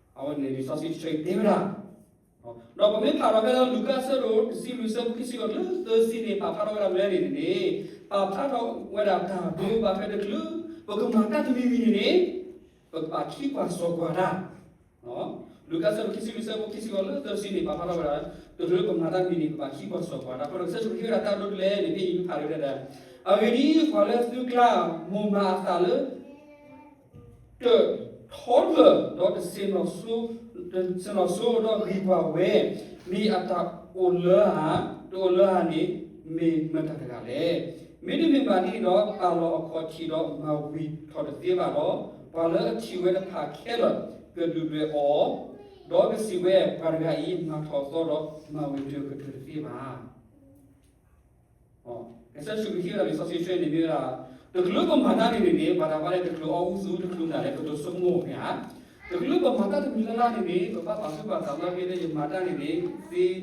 အဝဲန့ၣ်လံာ်စီဆှံတဆၢအံၤတဲဝဲဒၣ်, ဒီးပမ့ၢ်ဖးထီၣ်ဖဲလၢလူၤကၣ်အဆၢဒိၣ်တဆံလွံၢ်အဆၢဖိခံဆံဃိးတုၤလၢသၢဆံန့ၣ် ပာ်ဖျါထီၣ်ဝဲဒၣ်မနုၤလဲၣ်န့ၣ်န့ၣ်, ပာ်ဖျါထီၣ်ဝဲဒၣ်တၢ်ဒိဘၣ်ထွဲတချုး ပကမၤတၢ်တမံၤမံၤန့ၣ်န့ၣ် ပကဘၣ်ခံကွၢ်စိာ်ကွၢ်တၢ် လူၤကၣ်အဆၢဒိၣ်ခံဆံလွံၢ်အဆၢဖိခံဆံဃိးလၢသၢဆံန့ၣ် ပာ်ဖျါထီၣ်ဝဲဒၣ် တချုးပမၤတၢ်တမံၤန့ၣ် ပဘၣ်ခံကွၢ်စိာ်ကွၢ်တၢ် အဃိဒီးကစၢ်ယ့ၣ်ၡူးခရံာ်ဟ့ၣ်ဝဲဒၣ်တၢ်ဒိတလဲၣ်န့ၣ် ဖဲအံၤမ့ၢ်ဖးဒိၣ်တဲဒၣ်, အဂ့ၢ်ဒ်အံၤ ပှၤလၢသုကျါ မိၢ်မၤအသးလၢ တထီတလၢာ် ဒီးတဆ့ၣ်နီၤစိ တဆ့ၣ်နီၤစိဒီးဂံၢ်ကွၢ်ဝဲ မ့ၢ်အတၢ်အိၣ်လၢဧါ, တအိၣ်လၢဧါန့ၣ် မ့ၢ်မတၤတဂၤလဲၣ်. မ့တမ့ၢ်ဘၣ်န့ၣ်ဒီး ပာ်လီၤအခီၣ်ထံးဒီးမၤဝံၤထီၣ်တသ့ဘၣ်ဒီး ပှၤလၢအထံၣ်ဝဲတဖၣ်ခဲလၢာ် ကဒုၣ်ဒွဲၣ်အီၤ, ဒီးကစံးဝဲ ပှၤတဂၤအံၤ မၤထီၣ်သီဒီးမၤဝံၤတၢ်ကတၢၢ်တသ့ဘၣ်. ကစၢ်ယ့ၣ်ၡူးခရံာ်ဟ့ၣ်ဝဲဒၣ်လံာ်စီဆှံတဆၢန့ၣ်မ့ၢ်ဝဲဒၣ်, တချုးပမၤတၢ်န့ၣ်န့ၣ်န့ၣ် ပှၤတၢ်ဘၣ်လဲၣ် တချုးအီၣ်အူသူၣ် တချုးမတၤလဲၣ် ကတိၤဆိကမိၣ်မ့ၢ်ဧါ, တချုးပမၤတၢ်တမံၤလၢ်လၢ်န့ၣ်န့ၣ် ပဘၣ်ပာ်သူၣ်ပာ်သးလၢအဂ့ၢ်လၢယမၤတၢ်န့ၣ်န့ၣ် သ့န့ၢ်ကြၢး ကဲထီၣ်ကဲထီၣ်ဆံးအါ ကဲထီၣ်ကဲထီၣ်ဆံးအါ ကဲဘျုးဆံးအါ ကဲဘျုးဆံးအါန့ၣ်န့ၣ် ပဘၣ်အိၣ်ဒီး analytical thought တၢ်လၢသ့ပဲာ်ဖးနီၤဖးတၢ်လၢပကြၢးမၤတၢ် ဘၣ်တဘၣ် ညီ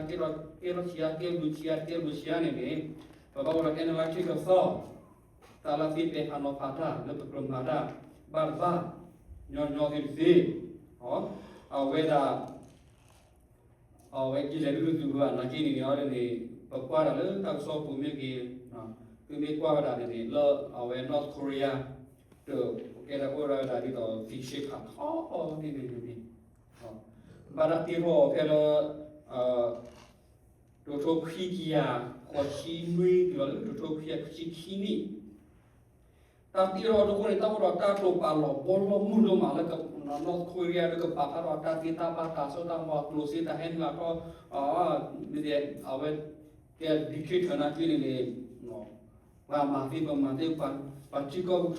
ညီသ့တသ့ အဝဲဒၣ် အဝဲကလဲၤဒုးသုးဘၣ်နာ်က့န့ၣ်န့ၣ် အဝဲန့ၣ် ပကွၢ်ဒၣ်လၢတၢ်ကစီၣ်ပူၤမ့ၢ်ဂ့ၤ, သုမ့ၢ်ကွၢ်ဝဲဒၣ်န့ၣ်န့ၣ် လၢအဝဲ North Korea တကဲဒၣ်အိၣ်ဒၣ်ဝဲဒၣ်ဒ်သိးသံၣ်ဆ့ဖးထီန့ၣ်န့ၣ်န့ၣ် ဘၣ်တၢ်တ့ထီၣ်အီၤဖဲလၢ တကထိခွံကယၤဃိးဆံနွံတုၤလီၤလၢတကထိခွံကယၤခွံဆံခံနံၣ် တၢ်တ့ထီၣ်အီၤတဃိန့ၣ် တၢ်အိၣ်ဒီးတၢ်တိာ်ပာ်လီၤဘီလီၤမုၢ်ဒိၣ်မးလၢ North Korea လၢကပာ်ဖျါထီၣ်တၢ်သ့တၢ်ဘၣ်တၢ်စိတၢ်ကမီၤ ကျိၣ်စ့တၢ်ဟဲနုာ်အါထီၣ် မ့ၢ်အဝဲ ကဲ dictator နာ်က့န့ၣ်န့ၣ် ပှၤမၤသ့ပမၤသ့ ပှၤထံကီၢ်ဂုၤထီၣ်ပသီခီ ပထံ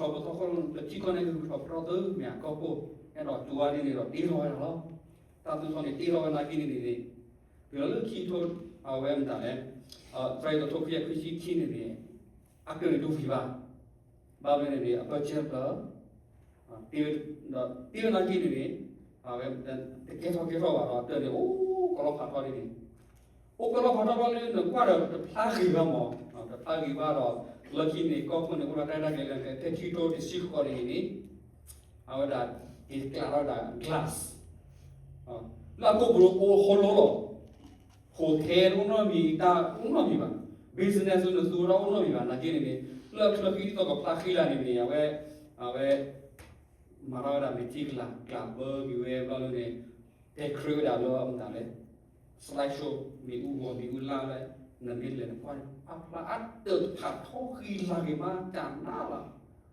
ကီၢ်န့ၣ်ဂုၤထီၣ်ပသီခီ ပထံကီၢ်န့ၣ်ဂုၤထီၣ်ပသီသ့ မ့ၢ်အကီၢ်ခိၣ် အဲၣ်ဒိးတူၢ်ဝဲန့ၣ်န့ၣ်ဒီးတ့ထီၣ်ဝဲဒၣ်လီၤ. တၢ်သူၣ်ထီၣ်န့ၣ်တ့ထီၣ်ဝဲနာ်က့န့ၣ်န့ၣ် တုၤလီၤလၢခံထိ အဝဲမတၤလဲၣ် တၢ်အဲၣ်ဒိးထိခွံကယၤခွံဆံခံန့ၣ်န့ၣ် အကတၢၢ်န့ၣ်ဒိၣ်ဝံၤဘၣ် ဘၣ်မနုၤန့ၣ်န့ၣ် အပၢၢ်ဆၢဖျၢၣ် တ့ဝဲနာ်က့န့ၣ်န့ၣ် အဝဲ တကဲထီၣ်ကဲထီၣ်ဘၣ်ဒီး တၢ်န့ၣ်အိၣ်ကလီဖးထီန့ၣ်န့ၣ် အိၣ်ကလီဖးထီဘၣ်လၢနကွၢ်ဒီးတဖျါဂ့ၤဘၣ်မး တဖျါဂ့ၤဘၣ်ဒီး လၢခံန့ၣ် ကီၢ်ခိၣ်န့ၣ် အိၣ်ဒီးတၢ်ရဲၣ်တၢ်ကျဲၤလၢ ဖဲခံကထိတဆံဃိးန့ၣ်န့ၣ် အဝဲဒၣ် က့ၤကျးထီၣ်ဝဲဒၣ် glass လၢအကိာ်ပူၤအိၣ်ဟိလိလီၤ. hotel တအိၣ်နီတမံၤ တၢ်တအိၣ်နီတမံၤဘၣ်. business လၢနသူဝဲဒၣ်အိၣ်နီတမံၤဘၣ်. နာ်က့န့ၣ်န့ၣ် လၢအချၢဃံဒ်သိးကဖျါဃံလၤန့ၣ်န့ၣ် အဝဲ အဝဲ မၤထီၣ်ဝဲဒၣ်မဲာ်ထံကလၤ ကျးဘၢက့ၤဝဲဘျီလၢန့ၣ် တဲကြၢးဝဲဒၣ်လၢအမတၤလဲၣ် slide show မ့ၣ်အူဂီၤမ့ၣ်အူလါလၢ နမ့ၢ်လဲၤနကွၢ်န့ၣ် အဖျါအတၢၢ်ဖးထီဃံလၤဂ့ၤမး တၢ်နးလီၤ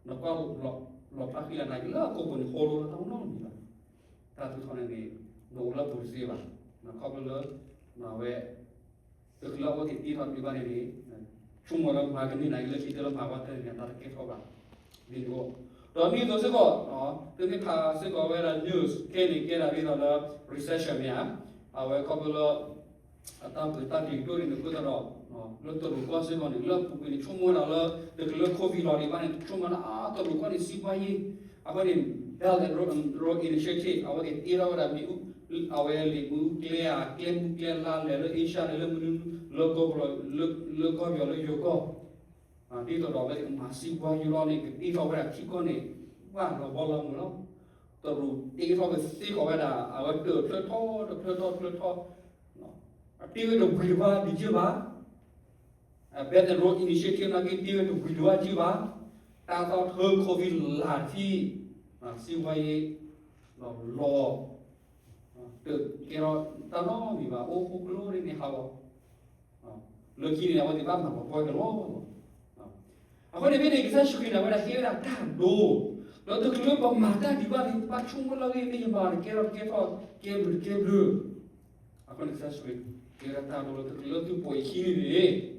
နကွၢ်အိၣ်ဘျီ လီၤဖျါဃံလၤနၤက့ၤလၢအကိာ်ပူၤန့ၣ် ဟီလိတၢ်နီတမံၤဘၣ်. တၢ်သူၣ်ထီၣ်န့ၣ်န့ၣ် နအိၣ်လၢပူၤတသ့ဘၣ်. ခီဖျိလၢ အဝဲ တချုးလၢအဝဲသ့ၣ်တ့ထီၣ်ဒံးဘၣ်န့ၣ်န့ၣ် ဆိကမိၣ်လၢမၤကန့ၢ်နၤက့ၤလၢခံတလၢမၤဝဲတၢ်န့ၣ် တၢ်တကဲထီၣ်ဘၣ်. ဒ်န့ၣ်အဃိ ဒီးနံၤအသိးစ့ၢ်ကီး သုမ့ၢ်ဖးစ့ၢ်ကီးဝဲဒၣ် news ခဲအံၤန့ၣ် ကဲဒၣ်ဒ်သိးလၢ recession မ့ၢ်ဧါ. အဝဲခီဖျိလၢ အတၢ်ပှ့ၤတၢ်ပျံၤဒိၣ်န့ၣ် နကွၢ်တၢ်ဒီး လၢတရူးကီၢ်စ့ၢ်ကီးန့ၣ် လၢအပူၤကွံာ်န့ၣ် ဆိကမိၣ်ဝဲဒၣ်လၢ တချုးလၢ COVID လီၤဒံးဘၣ်န့ၣ် ဆိကမိၣ်ဝဲဒၣ် အါ တရူးကီၢ်န့ၣ် စီးပွားရေး အဝဲန့ၣ် Belt and Road Initiative အဝဲသ့ၣ်တ့ထီၣ်ဝဲဒၣ်မ့ၣ်အူ အဝဲလံာ်မ့ၣ်အူကျဲဧါ ကျဲမုၢ်ကျဲလါလဲၤလၢ Asia လဲၤလၢမနုၤ လၢကီၢ်ပူၤလီၤ လၢကီၢ်ပယီၤလၢယိၤကီၢ် ဒ်သိးဒီးအဝဲသ့ၣ်ကမၤစံးပှၤယူၤလီၤန့ၣ် ကတ့ထီၣ်ဝဲဒၣ်ထံကီၢ်န့ၣ် ဘၣ်လီၤဘီလီၤမုၢ်လီၤ. တရူးတ့ထီၣ်ကသ့ကီးဝဲဒၣ် အဝဲတၢၢ်တဖျၢၣ်ထီၣ် တဖျၢၣ်ထီၣ် တဖျၢၣ်ထီၣ် အတ့ဝဲတဝံၤတဝါဒံးက့ဘၣ်. Belt and Road Initiative နာ်က့တ့ဝဲတဝံၤတဝါက့ဘၣ်. တၢ်သီၣ်ထၢ COVID လၢထံ စံးဝဲအံၤ လီၤ တကဲထီၣ်တၢ်နီတမံၤဘၣ် အိၣ်ဃိကျိန့ၣ်ဟးဂီၤ လၢခံန့ၣ် အဝဲသ့ၣ်ဘၣ်မၤပှဲၤပှဲၤကလီလီၤ. အဃိန့ၣ်ဖဲန့ၣ် ကစၢ်ယ့ၣ်ၡူးခရံာ်န့ၣ် အဝဲဒၣ်ဟ့ၣ်ဝဲဒၣ်တၢ်ဒိ ဒီးတချုးလၢပမၤတၢ်ဒံးဘၣ်န့ၣ် ပဘၣ်ဆိကမိၣ်လၢအဂ့ၢ် မ့ၢ်ယမၤတကဲထီၣ်တကဲထီၣ် ကဲဘျုးတကဲဘျုး အဃိန့ၣ် ကစၢ်ယ့ၣ်ၡူးခရံာ် ဟ့ၣ်ဝဲဒၣ်တၢ်ဒိလၢတချုးလၢသုပိာ်ယခံန့ၣ်န့ၣ် ဆိ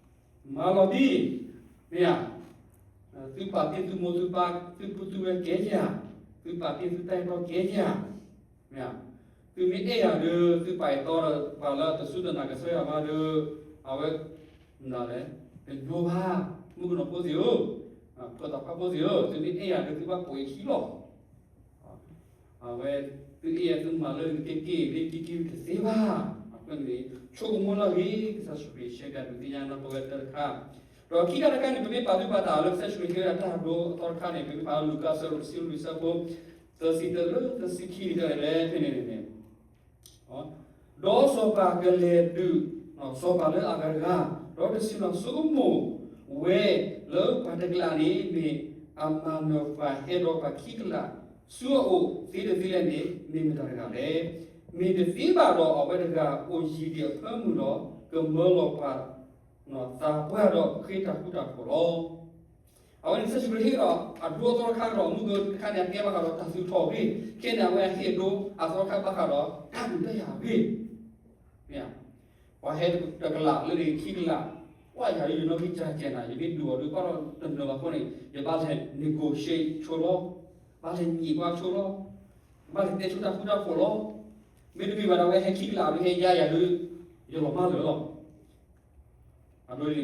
ကမိၣ်လၢအဂ့ၢ် မၤလီၤတံၢ် မ့ၢ်ဧါ သုပာ်တ့ၢ်သုမိၢ်သုပၢ် သုပုၢ်သုဝဲၢ်ကဲဧါ, သုပာ်တ့ၢ်သုတၢ်အဲၣ်တီကဲဧါ, မ့ၢ်ဧါ, သုမ့ၢ်အဲၣ်ယၤဒီး သုပာ်အဲၣ်တီဒီး ပှၤလၢအတစူၢ်တနာ်ကစၢ်ယွၤဘၣ်ဒီး အဝဲ မနုၤလဲၣ်, တညီဘၣ်, မုၣ်ကနီၤဖိသ့ၣ်ဧၢ, ဖိသၣ်ခွါဖိသ့ၣ်ဧၢ, သုမ့ၢ်အဲၣ်ယၤဒီး သုဘၣ်ပိာ်ယခံလီၤ. အဝဲ သုအဲၣ်ယၤသုမၤလၢသုက့ၢ်က့ၢ် လၢက့ၢ်က့ၢ်တသ့ဘၣ်. အဃိန့ၣ် ဆိကမိၣ်လၢအဂ့ၢ် ကစၢ်ယ့ၣ်ၡူးခရံာ်ရှဲပၠးဒုးသ့ၣ်ညါနီၢ်ပဝဲတၢ်တခါ, ဒီးခံခါတခါန့ၣ် ပမ့ၢ်ပာ်သုပာ်တၢ်လၢကစၢ်ယ့ၣ်ၡူးခရံာ်ဟ့ၣ်ဝဲဒၣ်တၢ်ဒိအသီတခါန့ၣ် ပမ့ၢ်ပာ်လၢလူၤကၣ်အဆၢဒိၣ်တဆံလွံၢ်အဆၢဖိ သၢဆံတၢလၢသၢဆံခံန့ၣ် တဲဝဲဒ်လဲၣ်ဖဲန့ၣ်န့ၣ် ဒီးစီၤပၤကလဲၤဒုး စီၤပၤလၢအဂၤတဂၤ, ဒီးတဆ့ၣ်နီၤဆိကမိၣ်ဝဲလၢပှၤတကလးန့ၣ် မ့ၢ်အမၤနၢၤပှၤဟဲဒီးပှၤခံကလးဆူအအိၣ်သ့ဒၣ်သ့လဲၣ်န့ၣ် မ့ၢ်မတၤတဂၤလဲၣ်. မ့ၢ်တသ့ဘၣ်ဒီး အဝဲတဂၤအိၣ်ယံၤဒံးအဖၢမုၢ်ဒီး ကမၢလီၤပှၤသးပှၢ်ဒီးဃ့တၢ်ဃူတၢ်ဖိးလီၤ. အဝဲန့ၣ် ကစၢ်ယ့ၣ်ၡူးခရံာ်ဟ့ၣ်ဒီးအဒိအသီတခါဒီး မုၢ်ကခါန့ၣ် အတဲဘၣ်ဃးဒီးတၢ်သူၣ်ထီၣ်အဂ့ၢ်, ခဲန့ၣ် အဝဲဟ့ၣ်ဒိအသီတခါဘၣ်ဃးဒီးတၢ်ဒုးတၢ်ယၤအဂ့ၢ်, မ့ၢ် ပှၤဟဲတကလးလၢခံကလး, ကွၢ်ယၤဒ်ယနီၢ်ဂံၢ်စၢ်ကဲၤနၤ ယမ့ၢ်ဒုးအီၤဒုး ဘၣ်ဒီးတနၢၤဘၣ်အဃိန့ၣ် ယဘၣ်လဲၤ negotiate ဆိလီၤ, ဘၣ်လဲၤညံးကွၢ်ဆိလီၤ, ဘၣ်လဲၤတဲဆိတၢ်ဃူတၢ်ဖိးလီၤ. မ့တမ့ၢ်ဘၣ်ဒီး အဝဲဟဲခံကလးဒုး ဟဲယါယၤဒုး ယလီၤမၢ်လၢာ်လီၤ. အဒိန့ၣ်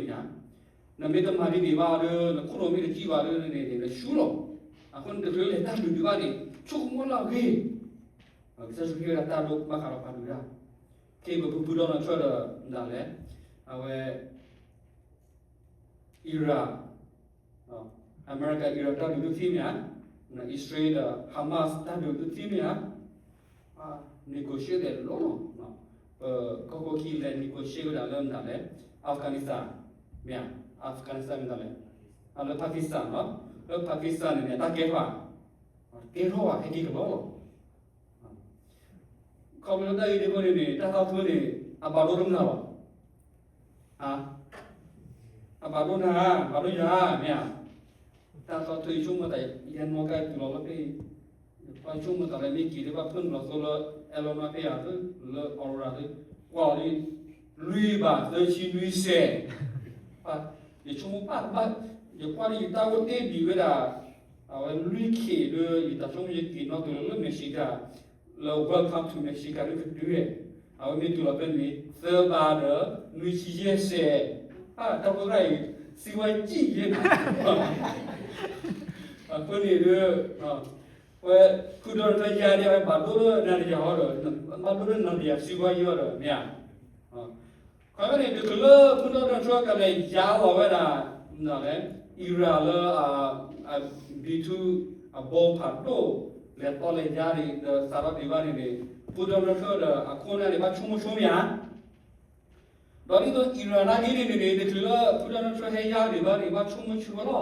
နမ့ၢ်တမၤဒ်န့ၣ်ဘၣ်ဒီး နခိၣ်နူာ်မ့ၢ်တစံၣ်ဘၣ်ဒီးန့ၣ် နဆူလီၤ. အဃိန့ၣ် တချုးလဲၤတၢ်ဒုးဒံးဘၣ်န့ၣ် ဆိကမိၣ်လၢအဂ့ၢ်, ကစၢ်ယ့ၣ်ၡူးခရံာ်ဟ့ၣ်ဝဲဒၣ်တၢ်ဒိဘၣ်ဃးဒီးပှၤဒုးတၢ်, ခဲအံၤပဖုဖုဒီးနီၢ်ထွဲဒီး မတၤလဲၣ်, အဝဲ Iran, America Iran တၢ်ဒုးသုထံၣ်မ့ၢ်ဧါ, Israel ဒီး Hamas တၢ်ဒုးသုထံၣ်မ့ၢ်ဧါ, negotiate လီၤလီၤ, ပကီၢ်ခိၣ်ခံလဲၤ negotiate ဝဲဒၣ်လၢမတၤလဲၣ်, Afghanistan မ့ၢ်ဧါ, Afghanistan မတၤလဲၣ်, လၢ Pakistan လီၤ, လၢ Pakistan န့ၣ်န့ၣ် တၢ်ကဲထီၣ်, ကဲထီၣ်ဘၣ် ဟဲက့ၤကလီလီၤ. ခီဖျိလၢတၢ်ဂ့ၢ်ဒ်အဃိန့ၣ်န့ၣ် တၢ်သီၣ်ထၢန့ၣ် အဘၣ်ဒိတမနုၤလီၤ. အဘၣ်ဒိနၤ, ဘၣ်ဒိယၤ, မ့ၢ်ဧါ. တၢ်သီၣ်ထၢယဆိကမိၣ်သး ယဲနီၢ်ကါတုၤလီၤလၢဖဲအံၤ, ယဆိကမိၣ်သးလၢမ့ၢ်က့ၤလၢဘၣ်ဖၢနုာ်လီၤသိလၢ Elon Musk ဖဲအံၤ, လၢ Aurora သ့, ကွၢ်လီၤလံ, လွံၢ်ဘးသၢဆံနွံစဲး, ယဆိကမိၣ်ဘၣ်ဘၣ်, ယကွၢ်လၢယတၢ်အိၣ်တ့ၢ်ဒံးဝဲဒၣ် အဝဲလွံၢ်ခ့ၣ်ဒီး ယတၢ်ဆိကမိၣ်ယက့ၤနီၣ်တုၤလၢ Michigan လၢ Welcome to Michigan လၢကဒုဝဲ, အဝဲမ့ၢ်တုၤလီၤဖဲန့ၣ် သၢဘးဒီး နွံဆံယဲၢ်စဲး, တၢ်ဖိသၣ်အံၤ စံးဝဲကံၣ်ယဲၢ်နၤ, အဃိန့ၣ်ဒီး ဝဲ ဖုဒီတဖျၢၣ်ယါန့ၣ် အဝဲဘၣ်ဒိလၢနၤဒီးယၤအီၤဒီး ဘၣ်ဒိလၢနၤဒီးယၤစံးဝဲယံၤအီၤဒီး မ့ၢ်ဧါ. ခီဖျိန့ၣ် တချုးလၢဖုဒီတဖျၢၣ်ကလဲၤယါလီၤဝဲဒၣ် မနုၤလဲၣ် Iran လၢ B two အဘီဖးဒိၣ် လဲၤသီလဲၤယါန့ၣ် ဒီးစးထီၣ်ဒံးဘၣ်န့ၣ်န့ၣ် ဖုဒီတဖျၢၣ်ဒီးအခိၣ်နၢ်န့ၣ် ဘၣ်ဆိကမိၣ်ဆိမ့ၢ်ဧါ. ဒီးဒ်သိး Iran နာ်က့န့ၣ်န့ၣ် တချုးလၢဖုဒီတဖျၢၣ်ဟဲယါဒံးဘၣ်န့ၣ် ဘၣ်ဆိကမိၣ်ဆိဝဲလီၤ.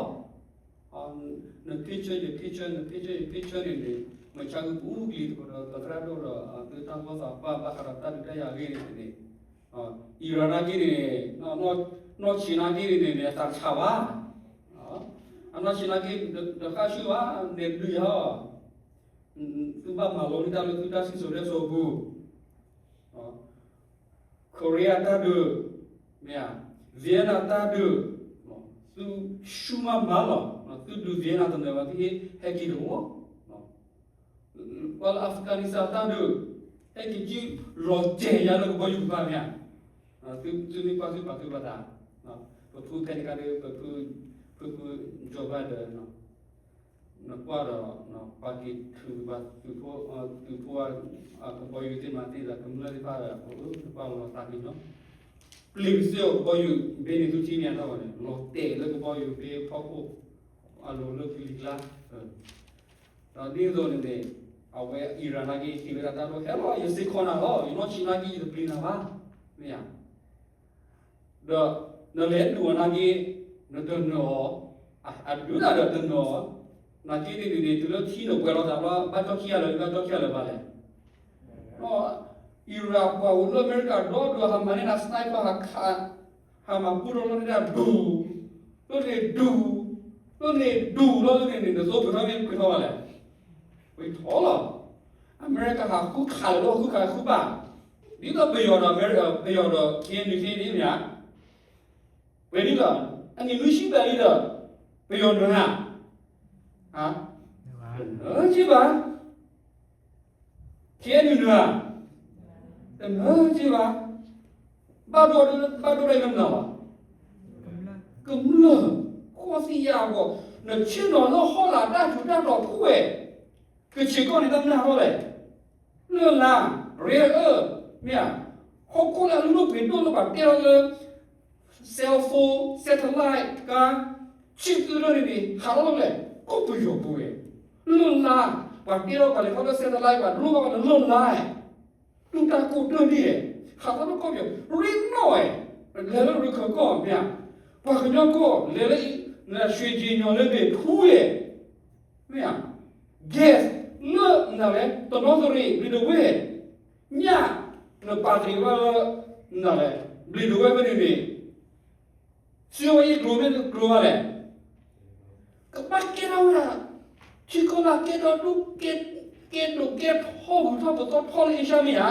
န picture ယ picture န picture ယ picture န့ၣ်န့ၣ် မ့ၢ်ဆါကပူၤကလံၤသကိးဒီး ပသရၣ်ဒိၣ်ဒီး သုတၢ်ဂီၢ်သးပှၢ်ဘၣ်ဃးဒီးတၢ်ဒုးတၢ်ယၤအဂ့ၢ်န့ၣ်န့ၣ် Iran နာ်က့န့ၣ် နီၢ်ဆံးနာ်က့န့ၣ်န့ၣ် အသးဆးဘၣ်. နီၢ်ဆံးနာ်က့ တဃၣ်ဆူၣ်ဘၣ် န့ၣ်ဒုးယၤအီၤ, သုဘၣ်မၤလိန့ၢ်တၢ်လၢသုတၢ်စံၣ်စိၤတဲစိၤအပူၤ, Korea တၢ်ဒုး, မ့ၢ်ဧါ, Vietnam တၢ်ဒုး, သုဆူၣ်မးမးလီၤ, သုဒုး Vietnam တနၢၤဘၣ် သုဟဲက့ၤတအိၣ် ပှၤလၢ Afghanistan တၢ်ဒုး, ဟဲက့ၤကံၣ်လီၤတဲာ်ညါလၢကဘီယူၤတဖၣ်မ့ၢ်ဧါ, သုမ့ၢ်ကွၢ်သုပာ်သူၣ်ပာ်သး, ပဖုဖဲန့ၣ်ခါဒီး ပဖု ဖုဖု Joe Biden နကွၢ်ဒီး ပာ်က့ၤထုးဘၣ်သုးဖိ သုးဖိ ကဘီယူၤသ့ၣ်မၤသ့ၣ်ဒီးကမျၢၢ်သ့ၣ်တဖၣ်ဒီး နကွၢ်လီၤသးကညီၤ, ပျ့ၤကစၢၢ်အီၤကဘီယူၤ ဘ့န့ၣ်သုထံၣ်န့ၣ်အထီၣ်ဘၣ်န့ၣ် လီၤတဲာ်လၢကဘီယူၤဘ့ဖီခိၣ် အလိၤလၢကလံၤကျါ ဒီးဒ်သိးန့ၣ်န့ၣ် အဝဲ Iran နာ်က့ ဟ့ၣ်ဝဲဒၣ်တၢ်ဒိဟဲလီၤ ယစ့ၢ်ကီးနၤလီၤ ယနီၢ်ဆံးနာ်က့ ယတပျံၤနၤဘၣ်, မ့ၢ်ဧါ, ဒီးနလဲၤဒုးအီၤနာ်က့ နတနၢၤအီၤ, အဒုးနၤဒီးတနၢၤအီၤ, နာ်က့န့ၣ်န့ၣ် တုၤလၢထံနပှဲၤလီၤသးဘျီ ဘၣ်ကၠီခံဂၤလၢာ် ဘၣ်ကၠီခံဂၤလၢာ်ဘၣ်လဲၣ် Iran ပှၤအိၣ်လၢအမဲရကၤဒီဒိၣ် ဟးမၤန့ၢ်နၤ sniper ဟးခး, ဟးမၤပူထီၣ်လီၤန့ၢ်ဒၣ်ဒူၣ်, လၢန့ၣ်ဒူၣ်, လၢန့ၣ်ဒူၣ်လီၤလၢန့ၣ်န့ၣ် နသိပှ့ၤထီၣ်မ့ၢ်ပှ့ၤထီၣ်ဘၣ်လဲၣ်, ပှ့ၤထီၣ်လီၤ, အမဲရကၤဟးဃုခးလၢာ်လီၤ ဃုခးဃုဘၣ်, ဒ်သိးပယီၤဒီး ပယီၤဒီး K N U န့ၣ်မ့ၢ်ဧါ ပှဲၤဒ်လီၤ, အနံၣ်နွံဆံဘျဲၣ်လံဒီး ပယီၤနၢၤဧါ, တနၢၤက့ဘၣ်, K N U နၢၤဧါ, တနၢၤက့ဘၣ်, ဘၣ်ဒိ ဘၣ်ဒိဒၣ်အံၤလၢမနုၤလီၤ, ကမျၢၢ်, ကမျၢၢ်, ကီၢ်သံယါအဂီၢ်, နဆ့ၣ်နီၤလၢဟီၣ်လာ်တၢ်ထူးတၢ်တီၤဖှဲၣ်, ကဆ့ၣ်ကီၢ်န့ၣ်တၢ်မနုၤအဂီၢ်လဲၣ်, လၢ်လၢ်, rare earth, မ့ၢ်ဧါ, ဟီၣ်ခိၣ်လၢအလုၢ်ဒိၣ်ပှ့ၤဒိၣ်လၢပှၤတဲလီၤလၢ cell phone, satellite, ကါ, chip သုဒိၣ်န့ၣ်န့ၣ် ဟးထီၣ်လၢလဲၣ်, ကီၢ်ပယီၤပူၤဝဲ, လၢ်လၢ်, ပှၤတဲလီၤပှၤလဲၤထီၣ်လၢ satellite ပှၤဒိလီၤပှၤလၢလၢ်လၢ်, တူၢ်တၢ်ကိၢ်တၢ်ဒ့ၣ်, ဟးထီၣ်လၢကီၢ်ပယီၤ ရ့နီၣ်ဝဲ, လဲၤလၢရခၢၣ်ကီၢ်မ့ၢ်ဧါ, ပှၤကညီကီၢ်လဲၤလၢ ရွှေကျင်ညို လၢဘ့ၣ်ထူဝဲ မ့ၢ်ဧါ, gas လၢနၤလဲၣ် တနီသရံၣ် ဘျံးဒဝဲၢ်, ညၣ် နပာ်တ့ၢ်ဝဲလၢ နၤလဲၣ် ဘျံးဒဝဲၢ်ဖဲန့ၣ်န့ၣ်, စံးဝဲအံၤကျိၤမ့ၢ်ကျိၤဘၣ်လဲၣ်, ကဘၣ်ကဲထီၣ်ဝဲဒၣ် ထံကီၢ်လၢကဲထီၣ်ဒိၣ် ကဲဒိၣ်ကဲထီၣ်ဂုၤထီၣ်ပသီထီၣ်လၢ Asia မ့ၢ်ဧါ,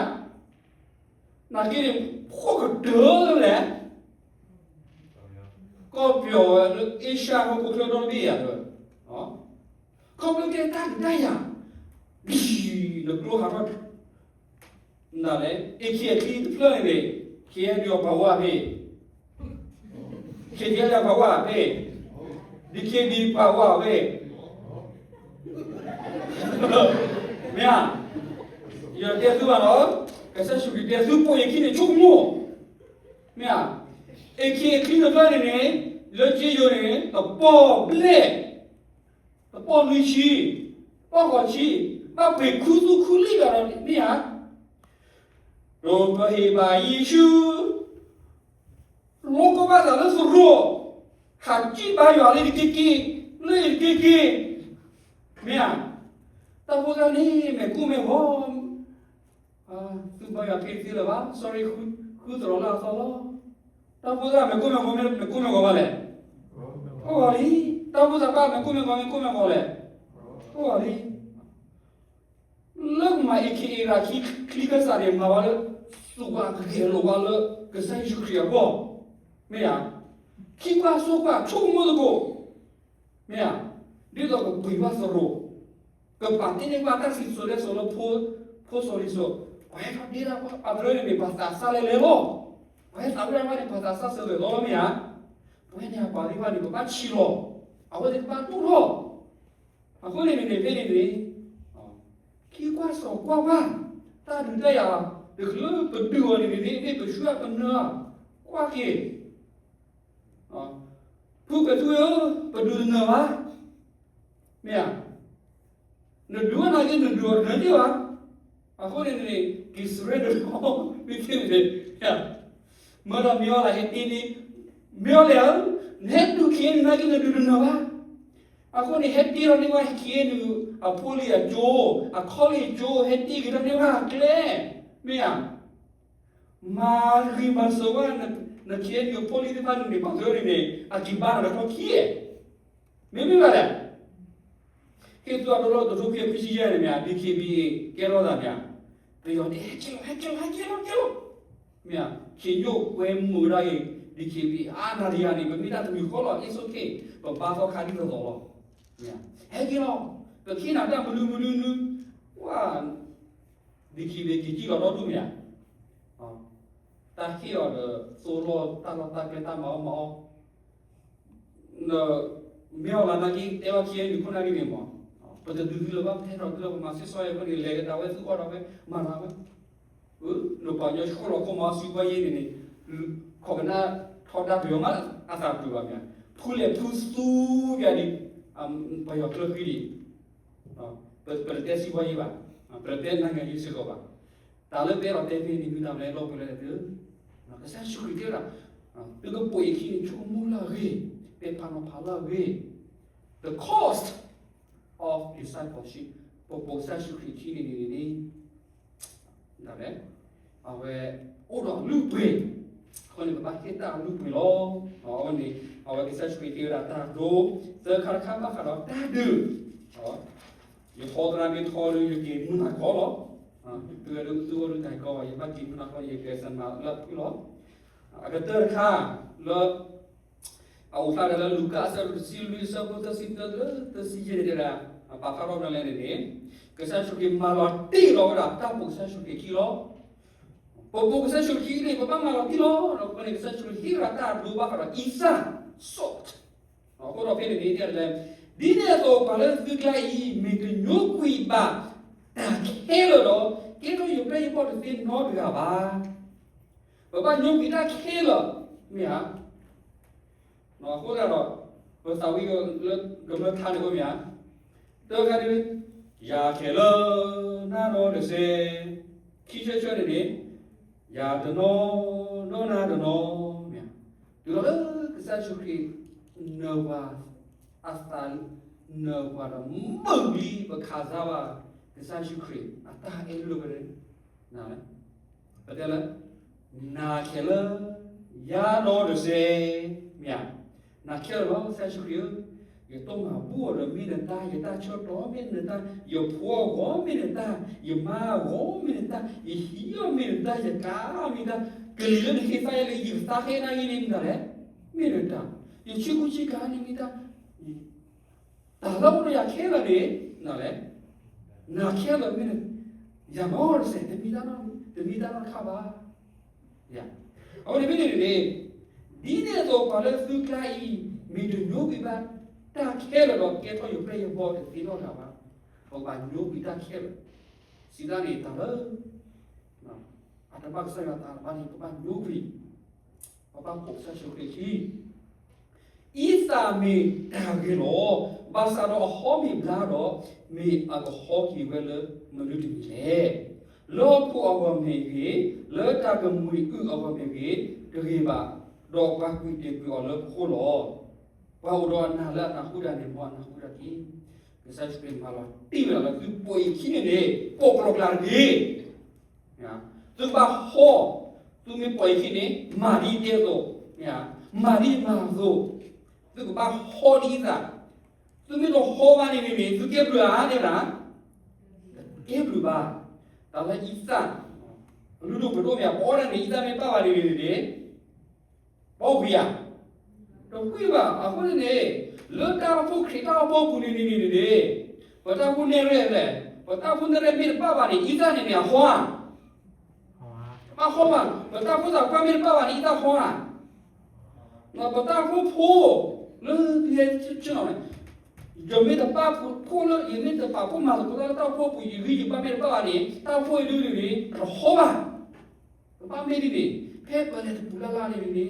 နာ်က့န့ၣ် ဖှီၣ်ကတၢၢ်လၢလဲၣ် ကီၢ်ပယီၤဝဲလၢ Asia ဟီၣ်ခိၣ်ချၢဒီဘ့ၣ်ယၤ, ခီဖျိကဲတၢ်ဒုးတၢ်ယၤ, နကျိဟးထီၣ်, နလဲၣ် AK အချံတဖျၢၣ်န့ၣ်န့ၣ် K N U ပာ်ဝဲဖဲ, K N U ပာ်ဝဲဖဲ, D K B ပာ်ဝဲဖဲ မ့ၢ်ဧါ, ယတဲသုဘၣ်လီၤ, ကစၢ်ယ့ၣ်ၡူးခရံာ်တဲသုပိာ်ယခံန့ၣ်ဆိကမိၣ်, မ့ၢ်ဧါ, အခ့အခ့တဖၣ်န့ၣ်န့ၣ် လၢက့ယိၤန့ၣ် တပီၢ်ဘျဲၣ်, တပီၢ်လွံၢ်ဆံ, တပီၢ်ဃိးဆံ, ဘၣ်ပှ့ၤခူသူၣ်ခူလံာ်ဘၣ်ဒီး မ့ၢ်ဧါ, ဒီးပဟ့ၣ်ဘၣ်ယ့ၣ်ၡူး လိၣ်ကဘၣ်သးလၢသရိာ်, ဟးကံၣ်ဘါယွၤလၢတက့ၢ်က့ၢ်, လၢတက့ၢ်က့ၢ်, မ့ၢ်ဧါ, တၢ်ဖိသၣ်န့ၣ် မဲာ်ကိၢ်မဲာ်ဂီၤ, သုဘါယွၤဖ့တသ့လၢၤဘၣ်, sorry, ဃုသရိာ်လၢအသီလီၤ, တၢ်ဖိသၣ်မဲာ်ကိၢ်မဲာ်ဂီၤ မဲာ်ကိၢ်မဲာ်ဂီၤဘၣ်လဲၣ်, အိၣ်ဂီၤလံ, တၢ်ဖိသၣ်ဘၣ်မဲာ်ကိၢ်မဲာ်ဂီၤ မဲာ်ကိၢ်မဲာ်ဂီၤလဲၣ်, အိၣ်ဂီၤလံ. လၢကမၤအ့ၣ်ခ့အ့ၣ်ရၤခံချံကစၢ်န့ၣ် မၤဝဲလၢ သူၣ်ဝဲကဂဲၤလိာ်ဝဲလၢ ကစၢ်ယ့ၣ်ၡူးခရံာ်အဂီၢ်, မ့ၢ်ဧါ, ခံကွၢ်စိကွၢ်ဆိကမိၣ်သကိး, မ့ၢ်ဧါ, ဒ်သိးကပှ့ၤဘၣ်သရိာ်, ကပာ်တ့ၢ်န့ၢ်ဘၣ်တၢ်စံၣ်စိၤတဲစိၤလၢ ဖိစီၤလံၤစိၤ, ပှၤဟဲထီၣ်ဒ့တၢ်ပှၤအတြၢန့ၣ်န့ၣ် ပှၤသးစၢ်လဲၤလဲၤလီၤ, ပှၤဟဲသးဝဲဒၣ်ဘၣ်န့ၣ် ပှၤသးစၢ်စၢၤလဲၤလီၤလီၤ မ့ၢ်ဧါ, ပဝဲန့ၣ်အပှၤသ့ၣ်တဖၣ်န့ၣ် ပဘၣ်ဆံးလီၤ, အဝဲသ့ၣ်တဖၣ်တူၢ်ထီၣ် အဃိန့ၣ်န့ၣ် ဖဲန့ၣ်န့ၣ် ခံကွၢ်စီၤကွၢ်ဘၣ် တၢ်ဒုးတၢ်ယၤ တချုးပဒုးအီၤန့ၣ်န့ၣ် မ့ၢ်ပဆူအပနၢၤ ကွၢ်က့ၤ ဖုကထူဧၢ, ပဒုးတနၢၤဘၣ်, မ့ၢ်ဧါ, နဒုးဝဲနာ်က့ နဒုးအီၤတနၢၤက့ၤဘၣ်, အဃိန့ၣ်န့ၣ် က့ၤ surrender လီၤ, မ့ၢ်န့ၣ် မၢဒီးမ့ၢ်အီၤလၢဟဲတ့န့ၣ်, မ့ၢ်အီၤလဲၣ်ဧၢ, နဟဲဒုး K N U နာ်က့ နဒုးတနၢၤဘၣ်, အဃိန့ၣ် ဟဲတ့လီၤန့ၢ်ဝဲ K N U အဖိလံၤအကၠိ, အခီလ့ၣ်အကၠိ, ဟဲတ့က့ၤထီၣ်န့ၢ်ဝဲအကျဲ, မ့ၢ်ဧါ, မၤဂံၢ်မၤစၢၤဝဲ န K N U အဖိလံၤသ့ၣ်တဖၣ်န့ၣ်န့ၣ် ပှၤကညီန့ၣ်န့ၣ် အက့ၤဘါနၤတခီခံအဲ မ့မ့ၢ်ဘၣ်လဲၣ်, ဟ့ၣ်သုးအဒိလၢတထိခွံခွံဆံယဲၢ်န့ၣ်မ့ၢ်ဧါ, DKBA ကဲထီၣ်သးမ့ၢ်ဧါ, ပယီၤတဲ ဟဲက့ၤလီၤ ဟဲက့ၤလီၤ ဟဲက့ၤလီၤ က့ၤလီၤ, မ့ၢ်ဧါ, ခ့ညိၣ်ကွဲမုာ်ဒၣ်ဂ့ၤ, DKBA အါနၤတယၤန့ၣ် ပမ့ၢ်တၢ်တမံၤဃီလီၤ it's okay, ပဘါသီခါဒ်သိးသိးလီၤ, မ့ၢ်ဧါ, ဟဲက့ၤလီၤ, ပခ့နၤတၢ်မနုၤမနုၤနုၤ, ဝါ DKBA က့ၤကံၣ်လီၤဒီဒူၣ်မ့ၢ်ဧါ, တၢ်ဟ့ၣ်အီၤဒီးသိလီၤတၢ်လီၢ်တၢ်ကျဲတၢ်မၤအီၣ်မၤအီၣ် မ့ၢ်အီၤလၢနာ်က့ တဲဘၣ်ခံဂၤန့ၣ်ခိၣ်နၢ်ဒ်န့ၣ်မး, ပတဒုးသုလၢၤဘၣ် ပဟဲထီၣ်သုလၢၤ ပမၤစ့ၢ်ကီးယဲၢ်ဖဲန့ၣ် လဲၤကဒါဝဲ သုအီၣ်ဒၣ်ဝဲ မၤဒၣ်ဝဲ, နီၢ်ပှၤကညီဆှိၣ်လီၤခိၣ်မၤအီၣ်စုပှၤယဲၢ်န့ၣ်န့ၣ်, ခိးကနၣ်ထီဒါပယီၤမး အသးပှၢ်ဘၣ်မ့ၢ်, ဖုလဲၤဖုသူယၤဒံး, ပယီၤကျၢၤဃံဒံး, ပတတဲစုပှၤယဲၢ်ဘၣ်, ပတတဲနၤက့ၤယုစ့ၢ်ကီးဘၣ် တၢ်လၢပအဲၣ်ဒိးတဲဖဲန့ၣ် မ့ၢ်တၢ်မနုၤလဲၣ် လီၤပှဲၤလၢတၢ်, ကစၢ်ယ့ၣ်ၡူးခရံာ်တဲဝဲဒၣ်, သုကပိာ်ယခံန့ၣ် ဆိကမိၣ်လၢအဂ့ၤ, ပဲာ်ဖးနီၤဖးလၢအဂ့ၤ, the cost of discipleship, ပပိာ်ကစၢ်ယ့ၣ်ၡူးခရံာ်ခံန့ၣ်န့ၣ်န့ၣ်, ဒ်လဲၣ်, အဝဲအိၣ်ဒီးလုၢ်ပှ့ၤ, အဃိန့ၣ် ပဘၣ်ဟ့ၣ်တၢ်လုၢ်ပှ့ၤလီၤ. အဝဲန့ၣ် အဝဲကစၢ်ယ့ၣ်ၡူးခရံာ်တဲဝဲဒၣ်တၢ်ဒိ, သၢခါတခါဘၣ်ဃးဒီးတၢ်ဒုး ယဟီသရၣ်မ့ၢ်ထီဒီး ယက့ၤမုၢ်နၤခီလီၤ. ယပှဲၤဒုးသုအိၣ်ဒုးတၢ်ကီဘၣ် ယဘၣ်က့ၤမုၢ်နၤခီ ယကဲစၢ်မၤလၢအဖုၣ်လီၤ. အကတၢၢ်တခါ လၢ အအိၣ်ဖျါဒၣ်လၢလူၤကၣ်အဆၢဒိၣ်တဆံလွံၢ် အဆၢဖိသၢဆံသၢတုၤလၢသၢဆံယဲၢ်န့ၣ်တဲဒၣ်, ပာ်ဖျါထီၣ်ဝဲဒၣ်လဲၣ်န့ၣ်န့ၣ်, ကစၢ်ယ့ၣ်ၡူးခရံာ်မၤလီၤတံၢ်လီၤဝဲဒၣ်တၢ်ပိာ်ကစၢ်ယ့ၣ်ၡူးခရံာ်ခံလီၤ. ပပိာ်ကစၢ်ယ့ၣ်ၡူးခရံာ်အံၤန့ၣ် ပဘၣ်မၤလီၤတံၢ်လီၤ. ဒီးအဃိန့ၣ် ကစၢ်ယ့ၣ်ၡူးခရံာ်ဟ့ၣ်ဝဲဒၣ်တၢ်ဒိဘၣ်ဃးဒီး အံသၣ် salt အဃိဒီးဖဲန့ၣ်န့ၣ် တဲဒ်လဲၣ်, ဒ်န့ၣ်အသိးပှၤလၢသုကျါအံၤ မ့ၢ်တညိကွံာ်ဘၣ် တၢ်ခဲလၢာ်ဒီး ကဲထီၣ်ယပျဲၢ်ယဘီၣ်တသ့နီတဂၤဘၣ်. ပဘၣ်ညိကွံာ်တၢ်ခဲလၢာ်, မ့ၢ်ဧါ. အဃိသတးဒီး ပသးဝံၣ်လၢကမျၢၢ်ထါန့ၣ်အိၣ်မ့ၢ်ဧါ, တၢ်တခါဒ် ယၤခဲလၢာ် နၤဒီးတစဲး, ခံဆၢဆၢန့ၣ်န့ၣ် ယၤတနီၤ ဒီးနၤတနီၤ, မ့ၢ်ဧါ. တုၤလီၤလၢကစၢ်ယ့ၣ်ၡူးခရံာ် နၢၤပှၤ အသး နၢၤပှၤဒီးမုၢ်လံ ပခးစါဘၣ် ကစၢ်ယ့ၣ်ၡူးခရံာ်အတၢ်အဲၣ်လုၢ်ဝဲန့ၣ် နၤလဲၣ်, ပတဲလၢ နၤခဲလၢာ် ယၤဒီးတစဲး, မ့ၢ်ဧါ. နၤခဲလၢာ်လီၤ ကစၢ်ယ့ၣ်ၡူးခရံာ်ဧၢ, ယတိၢ်မၤဘူၣ်အီၤဒီးမ့ၢ်နတၢ်, ယတၢ်ဆၢကတီၢ်မ့ၢ်နတၢ်, ယဖိအဂီၢ်မ့ၢ်နတၢ်, ယမါအဂီၢ်မ့ၢ်နတၢ်, ယဟံၣ်အီၤမ့ၢ်နတၢ်, ယကးအီၤမ့ၢ်နတၢ်, ကလံၤလၢနဟ့ၣ်သါယၤလၢယသါခဲနၤအံၤန့ၣ်မ့ၢ်တၢ်လဲၣ်, မ့ၢ်နတၢ်, ယဆံကူဆံကၤန့ၣ်မ့ၢ်တၢ် တၢ်လၢအိၣ်ဒီးယၤခဲလၢာ်န့ၣ် နၤလဲၣ်, နၤခဲလၢာ်မ့ၢ် ယၤနီတစဲး တမ့ၢ်တၢ်နီတမံၤ တမ့ၢ်တၢ်နီတခါဘၣ်. အဃိန့ၣ်ဖဲန့ၣ်န့ၣ် ဒ်န့ၣ်အသိးပှၤလၢသုကျါအံၤ မ့ၢ်တညိကွံာ်ဘၣ် တၢ်ခဲလၢာ်ဒီးကဲထီၣ်ယပျဲၢ်ယဘီၣ်တသ့နီတဂၤဘၣ်. ပဘၣ်ညိကွံာ်တၢ်ခဲလၢာ်, စံးတၢ်န့ၣ်တၢ်လၢ အတဘၣ်ကစၢ်ယွၤအသးဘၣ်န့ၣ် ပဘၣ်ညိကွံာ်, ပဘၣ်ပိာ်ကစၢ်ယ့ၣ်ၡူးခရံာ်ခံ အံသၣ်မ့ၢ်တၢ်ဂ့ၤလီၤ. ဘၣ်ဆၣ်ဒီးအဟီမ့ၢ်ဘျါဒီး မ့ၢ်အကဟီက့ၤဝဲလၢမနုၤတမံၤလဲၣ်. လၢဟီၣ်ခိၣ်အဂီၢ်မ့ၢ်ဂ့ၤ, လၢတၢ်ကမှံၤအုၣ်အဂီၢ်မ့ၢ်ဂ့ၤ, တဂ့ၤဘၣ်, ဒီးပှၤကွံာ်တ့ၢ်ကွံာ်အီၤလၢပဃိလီၤ. ပှၤအိၣ်ဒီးအနၢ်လၢအနၢ်ဟူတၢ်န့ၣ် မ်အနၢ်ဟူတၢ်တက့ၢ်. ကစၢ်ယ့ၣ်ၡူးခရံာ်မၤလီၤတံၢ်ဝဲဒၣ်လၢသုပိာ်ယခံန့ၣ်န့ၣ် ပိာ်ကျီၢ်ကျါတက့ၢ်. သုကဘၣ်ဟီ, သုမ့ၢ်ပိာ်ယခံန့ၣ် မၤဒ်ယတဲအသိး, မၤဒ်ယမၤအသိး, သုကဘၣ်ဟီဒ်အံသၣ်, သုမ့ၢ်တဟီဘၣ်န့ၣ်န့ၣ် သုကဲဘျုးဧါန့ၣ်လၢ, တကဲဘျုးဘၣ်. တၢ်လၢအံသၣ်, အလုၢ်ဒိၣ်ပှ့ၤဒိၣ်မ့ၢ် ပအီၣ်ဒၣ်န့ၣ် အံသၣ်မ့ၢ်တဘၣ်ဘၣ်န့ၣ်န့ၣ်န့ၣ် ပအီၣ်ကွံာ်ဧါ, တကွံာ်ဘၣ်. အဃိန့ၣ်န့ၣ် လၢတၢ်အိၣ်ဖှိၣ်ခရံာ်တၢ်အိၣ်ဖှိၣ်ပူၤန့ၣ်န့ၣ်န့ၣ်န့ၣ်, ပတၢ်ဖိနဲၣ်ရဲၣ်လဲၣ်, ပတၢ်ဖိနဲၣ်ရဲၣ်မ့ၢ်တဘၣ်ဘၣ်န့ၣ် အံသၣ်န့ၣ်န့ၣ် အဟီဧါ, တဘၣ်ဟီဘၣ်. ပတၢ်ဖိသၣ်ခွါမ့ၢ်တဘၣ်ဘၣ်န့ၣ် အံသၣ်ဟီဧါ, ပတၢ်ဖိဖိ လၢယဲဆ့ၣ်နီၤန့ၣ် ယမ့ၢ်တပာ်ဖှိၣ်လၢ ယမ့ၢ်တပာ်ဖှိၣ်မၤသကိးတၢ်လၢတၢ်အိၣ်ဖှိၣ်ပူၤ ယဂံၢ်ယဘါမ့ၢ်တဘၣ်ဘၣ်န့ၣ် တၢ်အိၣ်ဖှိၣ်အံၤဒုးန့ၣ်န့ၣ် တဟီဘၣ်. ပဘၣ်မ့ၢ်ဒ်န့ၣ် ဖဲပလဲၤတပူၤလၢ်လၢ်န့ၣ်န့ၣ်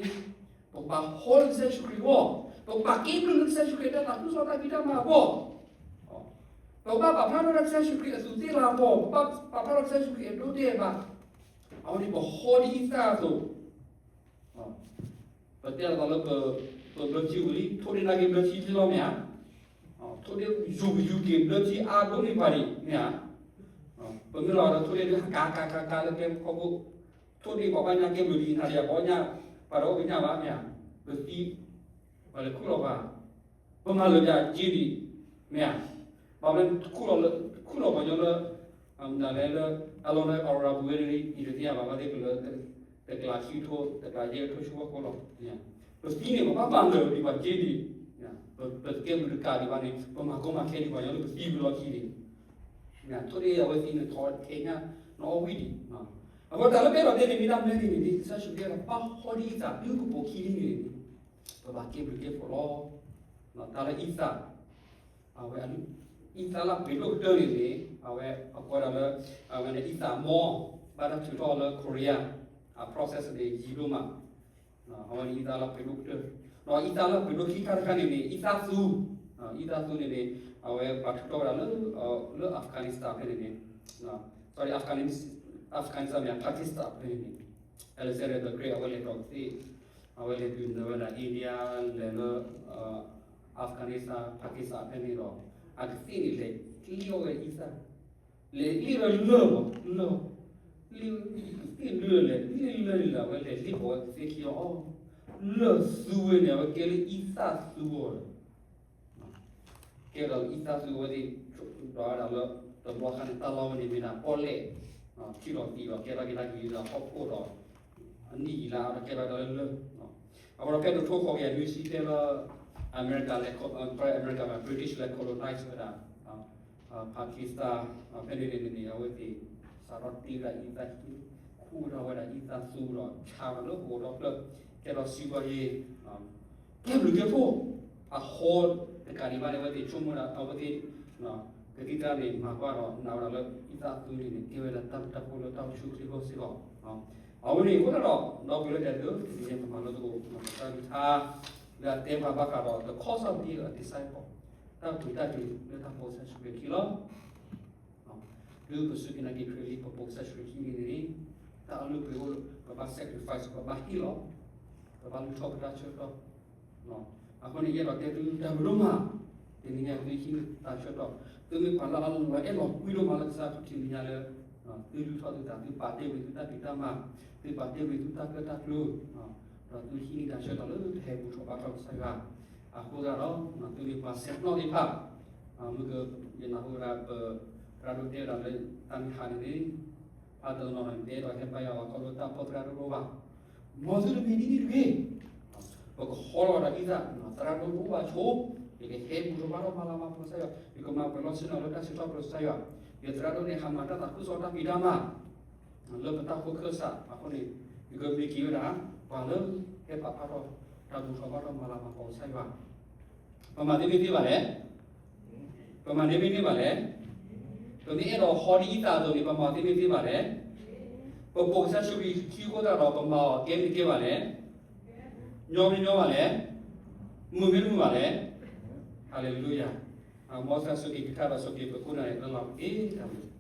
ပကဘၣ်ဟီလၢကစၢ်ယ့ၣ်ၡူးခရံာ်အဂီၢ်, ပကဘၣ်က့ၤဘျုးလၢကစၢ်ယ့ၣ်ၡူးခရံာ်အတၢ်သးခုကစီၣ်တၢ်ဖံးတၢ်မၤအဂီၢ်, ပကဘၣ်ပာ်ဖျါထီၣ်လၢကစၢ်ယ့ၣ်ၡူးခရံာ်အသူးသ့ၣ်လၤအဂီၢ်, ပကဘၣ်ပာ်ဖျါထီၣ်ကစၢ်ယ့ၣ်ၡူးခရံာ်အဒိတဲာ်ဘၣ်, အဝဲန့ၣ်ပဟီဒ်အံသၣ်အသိး ပတဲလီၤသးလၢ ပဘျၢထံဝံၤလံ ထိၣ်ဒ့နာ်က့ဘျၢထံလီၤမ့ၢ်ဧါ, ထိၣ်ဒ့ယူၤကယူၤက့ၤဘျၢထံအါဒိၣ်န့ၢ်ပှၤဒံးမ့ၢ်ဧါ, ပမ့ၢ်လီၤဒီးထိၣ်ဒ့ဒုးဟးကၤကၤကၤကၤလၢကျဲခီခိၣ်, ထိၣ်ဒ့ပှၤဘၣ်ညါကဲဘျုးဒံးနၤဒီးယၤပှၤညါ, ပှၤဒီးအိၣ်ကညးဘၣ်မ့ၢ်ဧါ, ပသံ, ပှၤလဲၤခူၣ်လီၤပှၤ, ပမၤလၢာ်ပစ့ဒံး, မ့ၢ်ဧါ, ဘၣ်မနုၤ တခူၣ်လီၤပှၤကညီလၢ မနုၤလဲၣ်လၢ အလီၢ်လၢအရၤပူၤဝဲန့ၣ် ယတသ့ၣ်ညါဘၣ် ဘၣ်သ့ၣ်ပလၢ တကျးခံကထိ တကျးယဲၢ်ကထိဆူဖီခိၣ်လီၤ. ပသံန့ၣ် ပဘၣ်မၤလၢာ်ဒံးပစ့ဒံး, ပတကဲဘျုးတကးဒံးဘၣ်န့ၣ် ပမၤကီမၤခဲဒံးပှၤကညီလၢပသံဝံၤလီၢ်ခံန့ၣ်, ထိၣ်ဒ့အဝဲသံန့ၣ် ထီၣ်ထဲညါ နီၣ်အီၣ်ဝံၣ်ဒံး, အဃိတၢ်လၢပအဲၣ်ဒိးတဲန့ၣ် မ့ၢ်တၢ်မနုၤန့ၣ်န့ၣ် ကစၢ်ယ့ၣ်ၡူးခရံာ်ဒီး ပၢ်ဟီဒ်အံသးဒုးကပိာ်ခံန့ၣ်န့ၣ် ပဘၣ်ကဲဘျုးကဲဖှိၣ်လီၤ. တၢ်လၢအံသး အဝဲ အံသးလၢပှဲၤဒိၣ်ကတၢၢ်န့ၣ်န့ၣ် အဝဲအကိးဒၣ်လၢ အဝဲန့ၣ်အံသးမီ ဘၣ်တၢ်ထုးထီၣ်လၢ Korea အ process န့ၣ် ယံာ်ဒိၣ်မး, အဝဲန့ၣ်အံသးလၢပှဲၤဒိၣ်ကတၢၢ်, ဒီးအံသးလၢပှဲၤဒိၣ်ခံခါတခါန့ၣ်န့ၣ် အံသးသူ, အံသးသူန့ၣ်န့ၣ် အဝဲပှၤထုးထီၣ်ဝဲဒၣ်လၢ လၢ Afghanistan ဖဲန့ၣ်န့ၣ်, sorry, Afghanistan မ့ၢ် Pakistan ဖဲန့ၣ်န့ၣ် Alexander the Great အဝဲလဲၤဒီးကသ့ၣ်, အဝဲလဲၤဒုးနၢၤဝဲဒၣ် India လဲၤလၢ Afghanistan Pakistan ဖဲန့ၣ်ဒီး အကသ့ၣ်န့ၣ်လဲၤလံၣ်အီၣ်ဝဲအံသး, လဲၤလံၣ်ဝဲလၢၢ်မး လၢၢ်, လံၣ်ကသ့ၣ်လၢၢ်လဲၤလံၣ်လၢၢ်န့ၣ်လီၤ အဝဲလဲၤလံၣ်ဘၣ်ဝဲကသ့ၣ်ခံအီၤ, လၢၢ်သူဝဲန့ၣ် အဝဲကဲလၢအံသးသူအီၤဒီး ကဲဒီးအံသးသူဝဲသ့ၣ်, ဒီးဝဲဒၣ်လၢ တဘျီခါန့ၣ် တၢ်လီၢ်ဝဲန့ၣ်မ့ၢ်ဒၣ်ပီၣ်လဲၣ်, ထံၣ်လီၤသံဒီးကဲထီၣ်က့ၤတၢ်က့ၤဒီးဟီၣ်ခိၣ်ဒီး အနံၣ်ယံာ်လါဒီးကဲထီၣ်က့ၤလၢလၢၢ်, အဃိဒီးဖဲတထိခွံကယၤနွံဆံဖဲလၢ အမဲရကၤလဲၤ အမဲရကၤ British လဲၤ colonize ဝဲဒၣ် Pakistan ဖဲန့ၣ်န့ၣ်န့ၣ် အဝဲသ့ၣ် စးထီၣ်တ့ဝဲဒၣ်အံသးသူ, ခူၣ်ထီၣ်ဝဲဒၣ်အံသးသူဒီး ဆါဝဲလၢပအိးထီၣ်ဖျၢၣ်, ကဲထီၣ်စံးဝဲယ့ၤ ကဲဘျုးကဲဖှိၣ်, အဟီတကးဒံးဘၣ်န့ၣ် အဝဲသ့ၣ်ဆိကမိၣ်ဒၣ် အဝဲသ့ၣ် ကသံၣ်တၢ်န့ၣ် မၤကွၢ်ဒီးနာ်ဝဲဒၣ်လၢအံသးသူန့ၣ်န့ၣ် ကဲဝဲဒၣ်တၢ်ဘျုးတၢ်ဖှိၣ်လၢတၢ်အိၣ်ဆူၣ်အိၣ်ချ့အဂီၢ်စ့ၢ်ကီး, အဝဲန့ၣ်အဃိသတးဒီး ဒီပုၢ်ဝဲၢ်လၢဒဲးသ့ၣ်ဧၢ, တနံၤအံၤပမၤလိသကိး တၢ်ကလုၢ်ကထါ လၢအတဲပှၤဘၣ်ဃးဒီး the cost of being a disciple, တၢ်ဘျုးတၢ်ဖှိၣ်လၢတၢ်ပိာ်ကစၢ်ယ့ၣ်ၡူးခရံာ်အခံလီၤ. ဒ်ပစူၢ်က့ၤနာ်က့ၤခရံာ်လံ ပပိာ်ကစၢ်ယ့ၣ်ၡူးခရံာ်အခံန့ၣ်န့ၣ် တၢ်အလုၢ်အပှ့ၤအိၣ်လၢ ပဘၣ် sacrifice ပဘၣ်ဟ့ၣ်လီၤ, ပဘၣ်လုၢ်ထီၣ်ပတၢ်ဆၢကတီၢ်, အဃိန့ၣ် ယအဲၣ်ဒိးတဲသုတၢ်ဘျုးဒိၣ်မး, တနံၤညါသုဟံးန့ၢ်တၢ်ဆၢကတီၢ်, သုမ့ၢ်ပှၤလၢအလီၤအဲၣ်လီၤကွံဒိၣ်မးလၢကစၢ်ခရံာ်အမဲာ်ညါလၢ သုလုၢ်ထီၣ်သုသး သုပာ်တ့ၢ်ကွံာ်သုတၢ်ဖံးတၢ်မၤ, သုပာ်တ့ၢ်ကွံာ်သုတၢ်ကၢၣ်တၢ်ကျူ, ဒီးသုဟံးန့ၢ်တၢ်ဆၢကတီၢ်လၢတဟဲဘူၣ်ထီၣ်ဘါထီၣ်ကစၢ်ယွၤ, အဃိသတးဒီး သုမ့ၢ်ပှၤဆဲးနီၣ်သ့ၣ်တဖၣ်, မုၢ်က ယနၢ်ဟူဝဲဒၣ်ပသရၣ်ဒိၣ်တဲဝဲဒၣ်လၢတၢ်မ့ၢ်ဟးန့ၣ်န့ၣ် ဖးတနီၤနီၤန့ၣ် တအဲၣ်ဒိးဟဲဘါယွၤဘၣ်ခီဖျိတၢ်ဖှီၣ်သရၣ်ဒိၣ်တအိၣ်ဘၣ်, မ်သုတမံၤဒ်န့ၣ်တဂ့ၤ, ပကဟီထီၣ်ဒီးအံသး, သရၣ်ဒိၣ်တအိၣ်ဘၣ်ဆိ, ယကဟဲဘူၣ်ထီၣ်ဘါထီၣ်မၤလၤမၤကပီၤကစၢ်ယွၤ, ယကမၤပှဲၤလီၢ်ဆ့ၣ်နီၤလၢတၢ်စံးထီၣ်ပတြၢၤကစၢ်ယွၤ, ယသရၣ်ဒိၣ်န့ၣ် ဟးမၤတၢ်သးခုကစီၣ်တၢ်ဖံးတၢ်မၤ လၢပတၢ်အိၣ်ဖှိၣ်ခၢၣ်စးအဃိန့ၣ်, ယကမ့ၢ်က့ၤဝဲဒၣ် ပှၤလၢဟဲပာ်ဖျါထီၣ်တၢ်ဘူၣ်ထီၣ်ဘါထီၣ်မၤလၤမၤကပီၤကစၢ်ယွၤ, ပမၤသ့မ့ၢ်သ့ဘၣ်လဲၣ်, ပမၤန့ၢ်မ့ၢ်သ့ဘၣ်လဲၣ်, ပမ့ၢ်အဲၣ်ဒိးဟီဒ်အံသးအသိးန့ၣ် ပမၤသ့မ့ၢ်သ့ဘၣ်လဲၣ်, ပပိာ်ကစၢ်ယ့ၣ်ၡူးခရံာ်ခံအဃိသတးဒီး ပမၤအီၤကဲမ့ၢ်ကဲဘၣ်လဲၣ်, ညီမ့ၢ်ညီဘၣ်လဲၣ်, မုာ်မ့ၢ်မုာ်ဘၣ်လဲၣ်, ဟါလ့လူယၤ, မ်ကစၢ်ဆိၣ်ဂ့ၤကထါဒီးဆိၣ်ဂ့ၤပခိၣ်နၢ်အံၤလၢလီၤက့ၤတၢ်မုာ်